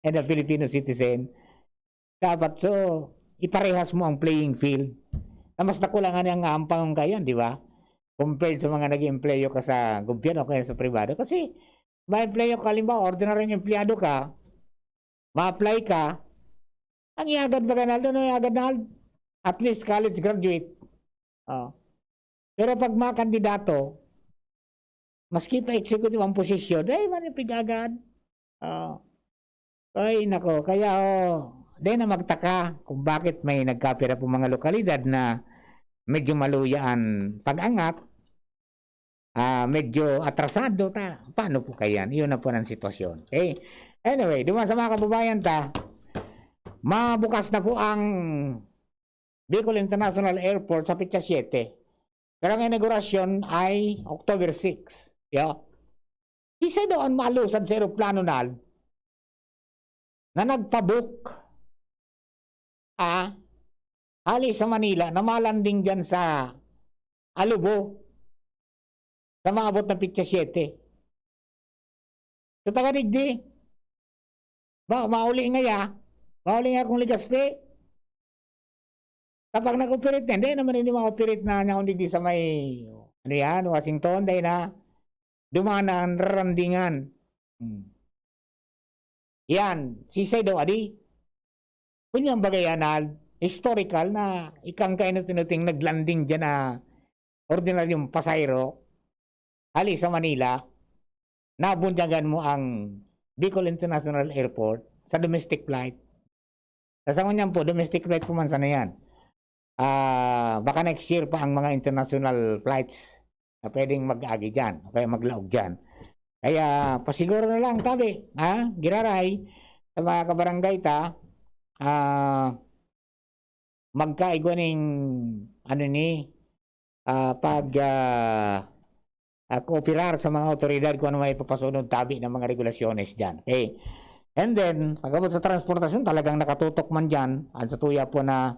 And a Filipino citizen. Dapat, so, iparehas mo ang playing field. Na mas dakula ngani ang ampang kayan, di ba? Compared sa mga nag-empleyo ka sa gobyerno o kaya sa pribado. Kasi, ma-empleyo ka, halimbawa, ordinaryong empleyado ka, ma-apply ka, ang iagad ba, Ganaldo? Ano iagad na? At least college graduate. Oh. Pero pag mga kandidato, maski pa executive ang posisyon, ay, man yung pig-agad. Oh. Ay, nako. Kaya, oh, di na magtaka kung bakit may nagkapira po mga lokalidad na medyo maluya ang pag-angat, ah, medyo atrasado ta. Paano po kaya? Iyon na po ang sitwasyon. Okay? Anyway, duman sa mga kababayan ta, mabukas na po ang Bicol International Airport sa petsa siyete. Pero ang inaugurasyon ay October six. Yo. Isa daw ang malusad sa eroplano na, na nagpabook, ah, hali sa Manila, na malanding dyan sa Alubo, sa maabot na petsa siyete. Sa taga digdi, ma-, mauli ngaya, mauli ngaya kung Legazpi. Kapag nag-operate na, hindi naman ini ma-operate na niya kung digdi sa may, ano yan, Washington, dahil na dumaan na ang rarandingan. Hmm. Yan, sisay daw, adi? Kunyang bagay yan na historical na ikang kainot-inuting naglanding dyan na ordinaryong pasahero, hali sa Manila, nabunyagan mo ang Bicol International Airport sa domestic flight. Sa ngunyan po, domestic flight po man sana yan. Ah, baka next year pa ang mga international flights na pwedeng mag-agi dyan o kaya maglaog dyan. Kaya pasiguro na lang, tabi, ha? Giraray, sa mga kabarangay ta, ah, magkaigwa ning, ano ni, ah, pag, ah, ah, kooperar sa mga awtoridad kung ano may ipapasunod tabi ng mga regulasyones diyan. Okay. And then, pagkabot sa transportasyon, talagang nakatutok man diyan ang sa tuya po na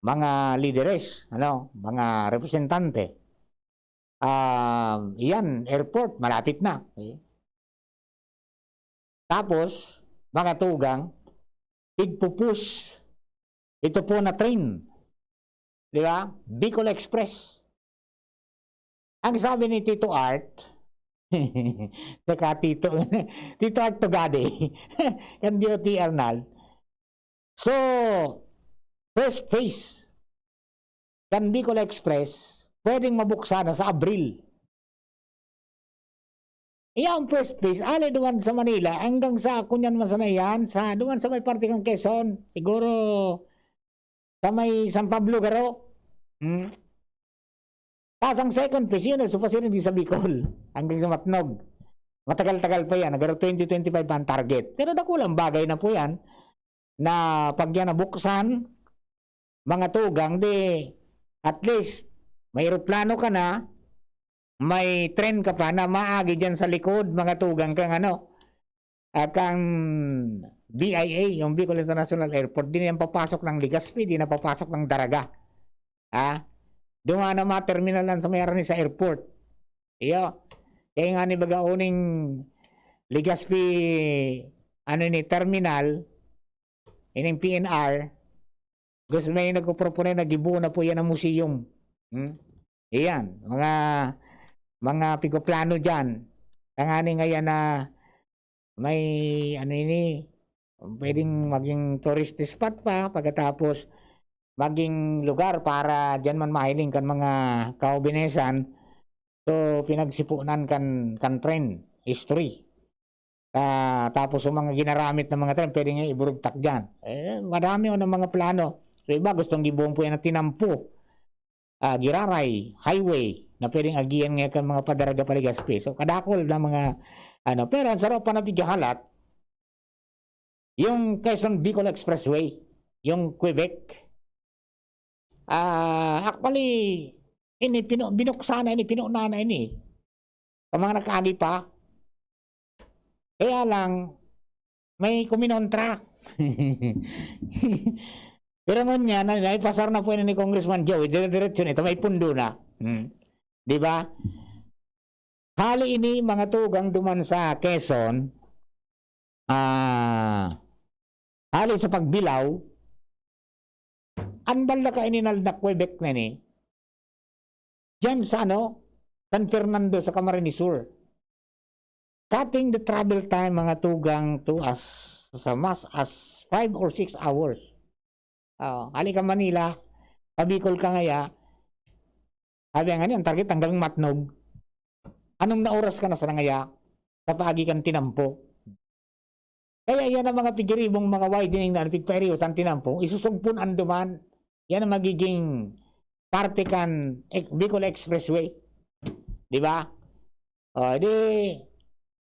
mga lideres, ano, mga representante. Ah, iyan, airport, malapit na. Okay. Tapos, mga tugang, pigpupush ito po na train. Di ba? Bicol Express. Ang sabi ni Tito Art, saka Tito, Tito Art Tugade, kan D O T Arnal. So, first phase kan Bicol Express, pwedeng mabuksan na sa Abril. Iya ang first phase, ali duman sa Manila, hanggang sa, kunyan man sana yan, sa, duman sa may parte kan Quezon, siguro, sa may San Pablo, garo. Hmm? Tas ang second phase, yun, so, pasiring di sa Bicol, hanggang sa Matnog. Matagal-tagal pa yan, garo twenty twenty-five pa ang target. Pero dakulang bagay na po yan, na pag yan nabuksan, mga tugang, di, at least, may eroplano ka na, may tren ka pa na maagi dyan sa likod, mga tugang, kang ano, ah, kang B I A, yung Bicol International Airport, di na yan papasok ng Legazpi, di na papasok ng Daraga. Ha? Doon nga na materminalan sa may arani sa airport. Iyo. Kaya nga ni baga uning Legazpi, ano ni, terminal, ining P N R, gusto may nagpropone na gibo na po yan ang museum. Hmm? Iyan, mga, mga pigoplano dyan. Tanganing ngayon na may, ano ini, pwedeng maging tourist spot pa, pagkatapos maging lugar para dyan man mahiling kan mga kaubinesan. So, pinagsipunan kan, kan tren, history. Ah, tapos yung mga ginaramit ng mga tren, pwede nga iburugtak dyan. Eh, madami o ng mga plano. So, iba gustong gibuhon po yan na tinampo. Ah, giraray, highway, na pwedeng agihan ngayon kan mga padaraga pa Legazpi. So, kadakol na mga, ano, pero ang sarap pa na pighahalat, yung Quezon Bicol Expressway, yung Quebec, ah, actually, ini pinu-, binuksan na ini, pinuna na ini. Sa mga nakaagi pa. Kaya lang, may kuminontra. Pero ngunyan, na, naipasar na po ini ni Congressman Joey, dire-diretso na ito, may pundo na. Hmm. Di ba? Hali ini, mga tugang duman sa Quezon, ah, hali sa pagbilaw, an balda ka ini na, na Quebec na ni, diyan sa ano, San Fernando sa Camarines Sur. Cutting the travel time, mga tugang, to as, sa mas as five or six hours. Oo, hali ka Manila, pabikol ka ngaya, sabi nga niya, ang target hanggang Matnog. Anong na oras ka na sa ngaya? Sa paagi kang tinampo. Kaya yan ang mga pigiribong mga widening na pigpairiyo sa tinampo, isusugpon ang duman. Yan ang magiging parte kan Ex-, Bicol Expressway. Di ba? O, di,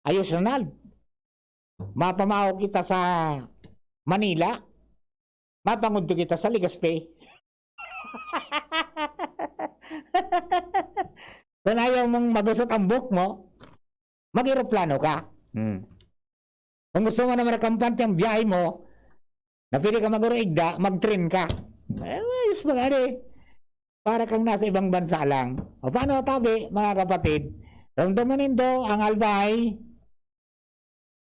ayos na nal. Mapamao kita sa Manila. Mapangudto kita sa Legazpi. Kung ayaw mong magusot ang buhok mo, mag-eroplano ka. Hmm. Kung gusto mo naman na kampante ang biyahe mo, na pwede ka maguro igda, mag-train ka. Eh, ayos ba gani? Para kang nasa ibang bansa lang. O paano, tabi, mga kapatid? Ramdaman nindo ang Albay,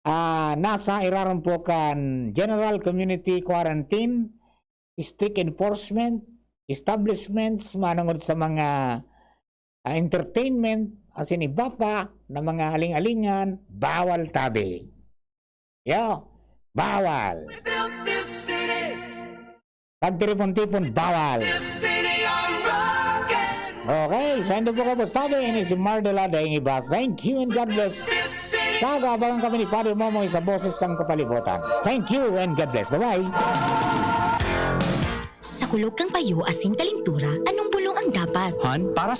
ah, nasa irarom po kan General Community Quarantine, strict enforcement, establishments, manungod sa mga, ah, entertainment, asin iba pa na mga aling-alingan, bawal tabi. Yo, bawal. We built this city. Pagtiripon-tipon, bawal. This city unbroken. Okay, sa indo po, kabustabi, ini si Mardela Daing Iba. Thank you and God bless. This city. Sa agabangan kami ni Father Momoy sa Boses kan Kapalibutan. Thank you and God bless. Bye-bye. Sa kulog kan payo asin kalintura, anong bulong ang dapat? Han, para